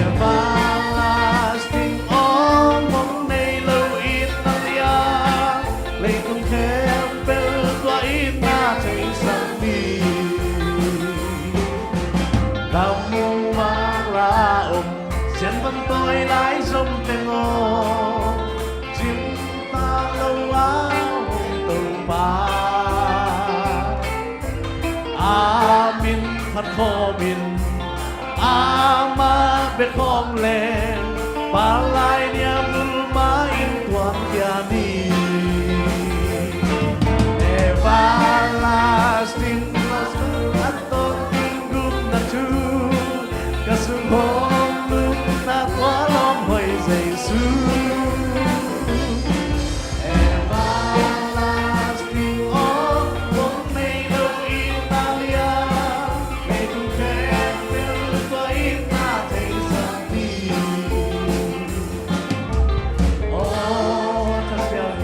Everlasting aw mong nei lo in a liang, leitung khempeuh tua in a theisak ni. Gam mang la om sian van tawi lai zom teng aw, cimtak lo a hong Topa, a min phat khawmin amah bek khawm leng, palai nia bul mah in tuankhia ni. Everlasting Gospel a tawntung gupna thu, ka sung hong nungta tua lawm hoih Jesu. Everlasting aw mong nei lo in a liang, leitung khempeuh tua in a theisak ni. Aw Kha Siangtho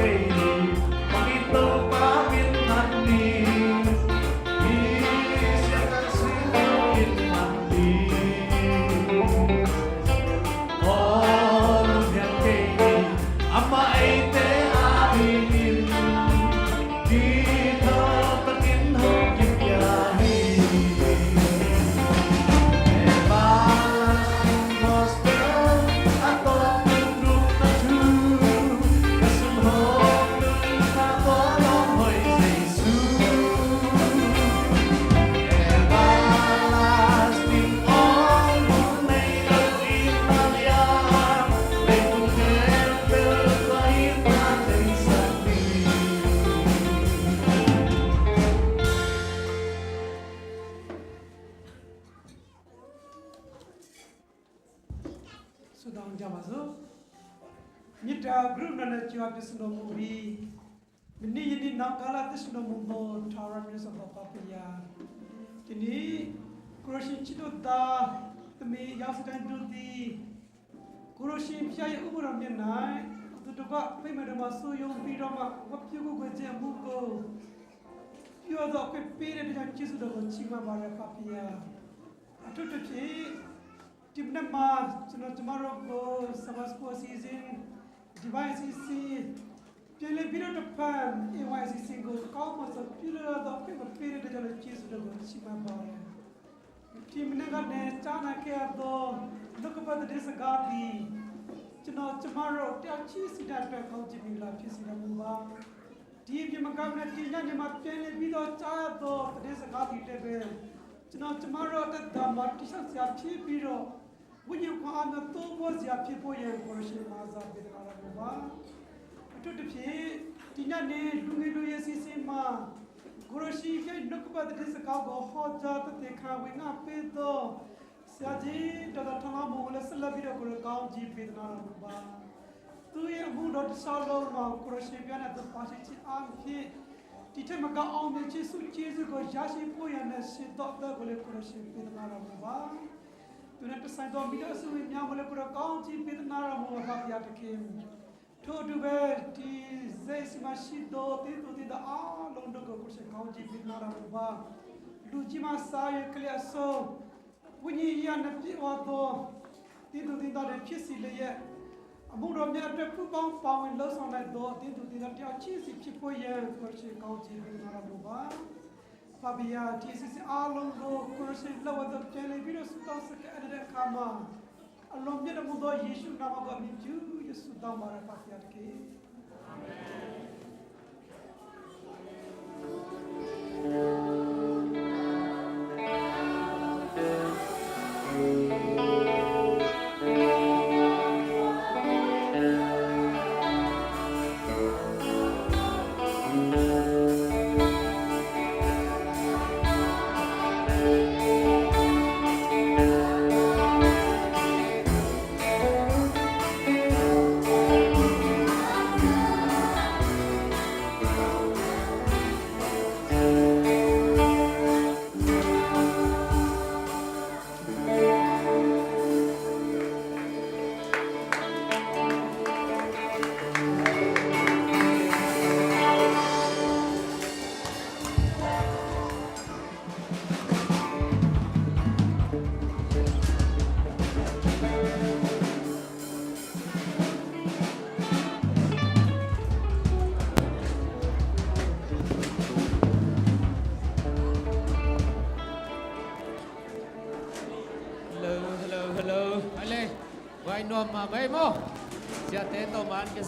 Jehovah ပြည့်စုံတော်မူပြီး မနေ့ယနေ့နောင်ကာလ သက်ရှင်တော်မူသော ထာဝရမြတ်စွာဘုရား ဖပါဖရာ ဒီနေ့ ကိုရရှင်ချစ်တို့သားသမီး ယောက်ျားတိုင်းတို့သည် ကိုရရှင်ဘုရားရဲ့ ဥပုသ်တော်မြတ်၌ အတူတကွ ဗိမာန်တော်မှာ စုရုံးပြီးတော့မှ ဝတ်ပြုကိုးကွယ်ခြင်းအမှုကို ပြုအပ်သော အခွင့်ပေးတဲ့အတွက်ကြောင့် ကျေးဇူးတော်ကို ချီးမွမ်းပါတယ် ဖပါဖရာ။ အထူးသဖြင့် ဒီမနက်မှာ ကျွန်တော် ကျမတို့ကို Sabbath School အစီအစဉ် Divine အစီအစဉ် ပြန်လည်ပြီးတော့တစ်ဖန် AY အစီအစဉ်ကို ကောင်းမွန်စွာ ပြုလုပ်ရသော အခွင့်ပေးတဲ့အတွက်ကြောင့်လည်း ကျေးဇူးတော်ကို ချီးမွမ်းပါတယ်။ ဒီမနက်ကနေ ကြားနာခဲ့ရသော နှုတ်ကပတ်သတင်းစကားသည် ကျွန်တော် ကျမတို့ တယောက်ချင်းစီတိုင်းအတွက် ကောင်းချီးမင်္ဂလာ ဖြစ်စေတော်မူပါ။ ဒီအပြင်မကဘဲ ဒီညနေမှာ ပြန်လည်ပြီးတော့ ကြားရသော သတင်းစကားသည်လည်းပဲ ကျွန်တော် ကျမတို့ အသက်တာမှာ တည်ဆောက်စရာ ဖြစ်ပြီးတော့ ဝိညာဉ်ခွန်အားများ တိုးပွားစရာ ဖြစ်ဖို့ရန် ကိုရရှင် မဟာစားပေးသနာတော်မူပါ။ အထူးသဖြင့် ဒီညနေ လူငယ်လူရွယ် အစီအစဉ်မှာ ကိုရရှင်ရဲ့ နှုတ်ကပတ်သတင်းစကားကို ဟောကြားသက်သေခံ ဝေငှပေးသော ဆရာကြီး ဒေါက်တာ ထွန်းလှမိုးကိုလည်း ဆက်လက်ပြီးတော့ ကိုယ်တော် ကောင်းချီးပေးသနာတော်မူပါ။ သူ့ရဲ့အမှုတော်တစ်လျှောက်လုံးမှာ ကိုရရှင်ဘုရားနဲ့ သူပါရှိခြင်းအားဖြင့် ဒီထက်မက အောင်မြင်ခြင်း ဆုကျေးဇူးကို ရရှိဖို့ရန်နဲ့ ရှင်သောအသက်ကိုလည်း ကိုရရှင် ပေးသနာတော်မူပါ။ သူနဲ့သက်ဆိုင်သော မိသားစုဝင်များကိုလည်း ကိုယ်တော် ကောင်းချီးပေးသနာတော်မူပါ ဘုရားသခင်။ ထို့အတူပဲ ဒီဇက်စီမှာရှိသော သင်းသူသင်းသားအားလုံးတို့ကို ကိုရရှင် ကောင်းချီးပေးသနာတော်မူပါ။ လူကြီးမှစ၍ ကလေးအဆုံး ဝိညာဉ်ရေးရာနဲ့ ပြည့်ဝသော သင်းသူသင်းသားတွေ ဖြစ်စေလျက် အမှုတော်များအတွက် ပူးပေါင်းပါဝင် လုပ်ဆောင်နိုင်သော သင်းသူသင်းသား တစ်ယောက်ချင်းစီ ဖြစ်ဖို့ရန် ကိုရရှင် ကောင်းချီးပေးသနာတော်မူပါ။ ဖပါဖရာ ဒီအစီအစဉ်အားလုံးကို ကိုရရှင် လက်ဝဲသို့ ပြန်လည်ပြီးတော့ ဆုတောင်းဆက်ကပ်အပ်တဲ့အခါမှာ အလွန်မြတ်တော်မူသော ယေရှုနာမကို အမြင့်ပြု၍ ဆုတောင်းပါတယ် ဖပါဖရာသခင်။ အာမင်။ Hello, hello, hello. Hai le. Wai nuam mahmah ei maw. Siate tawh man kia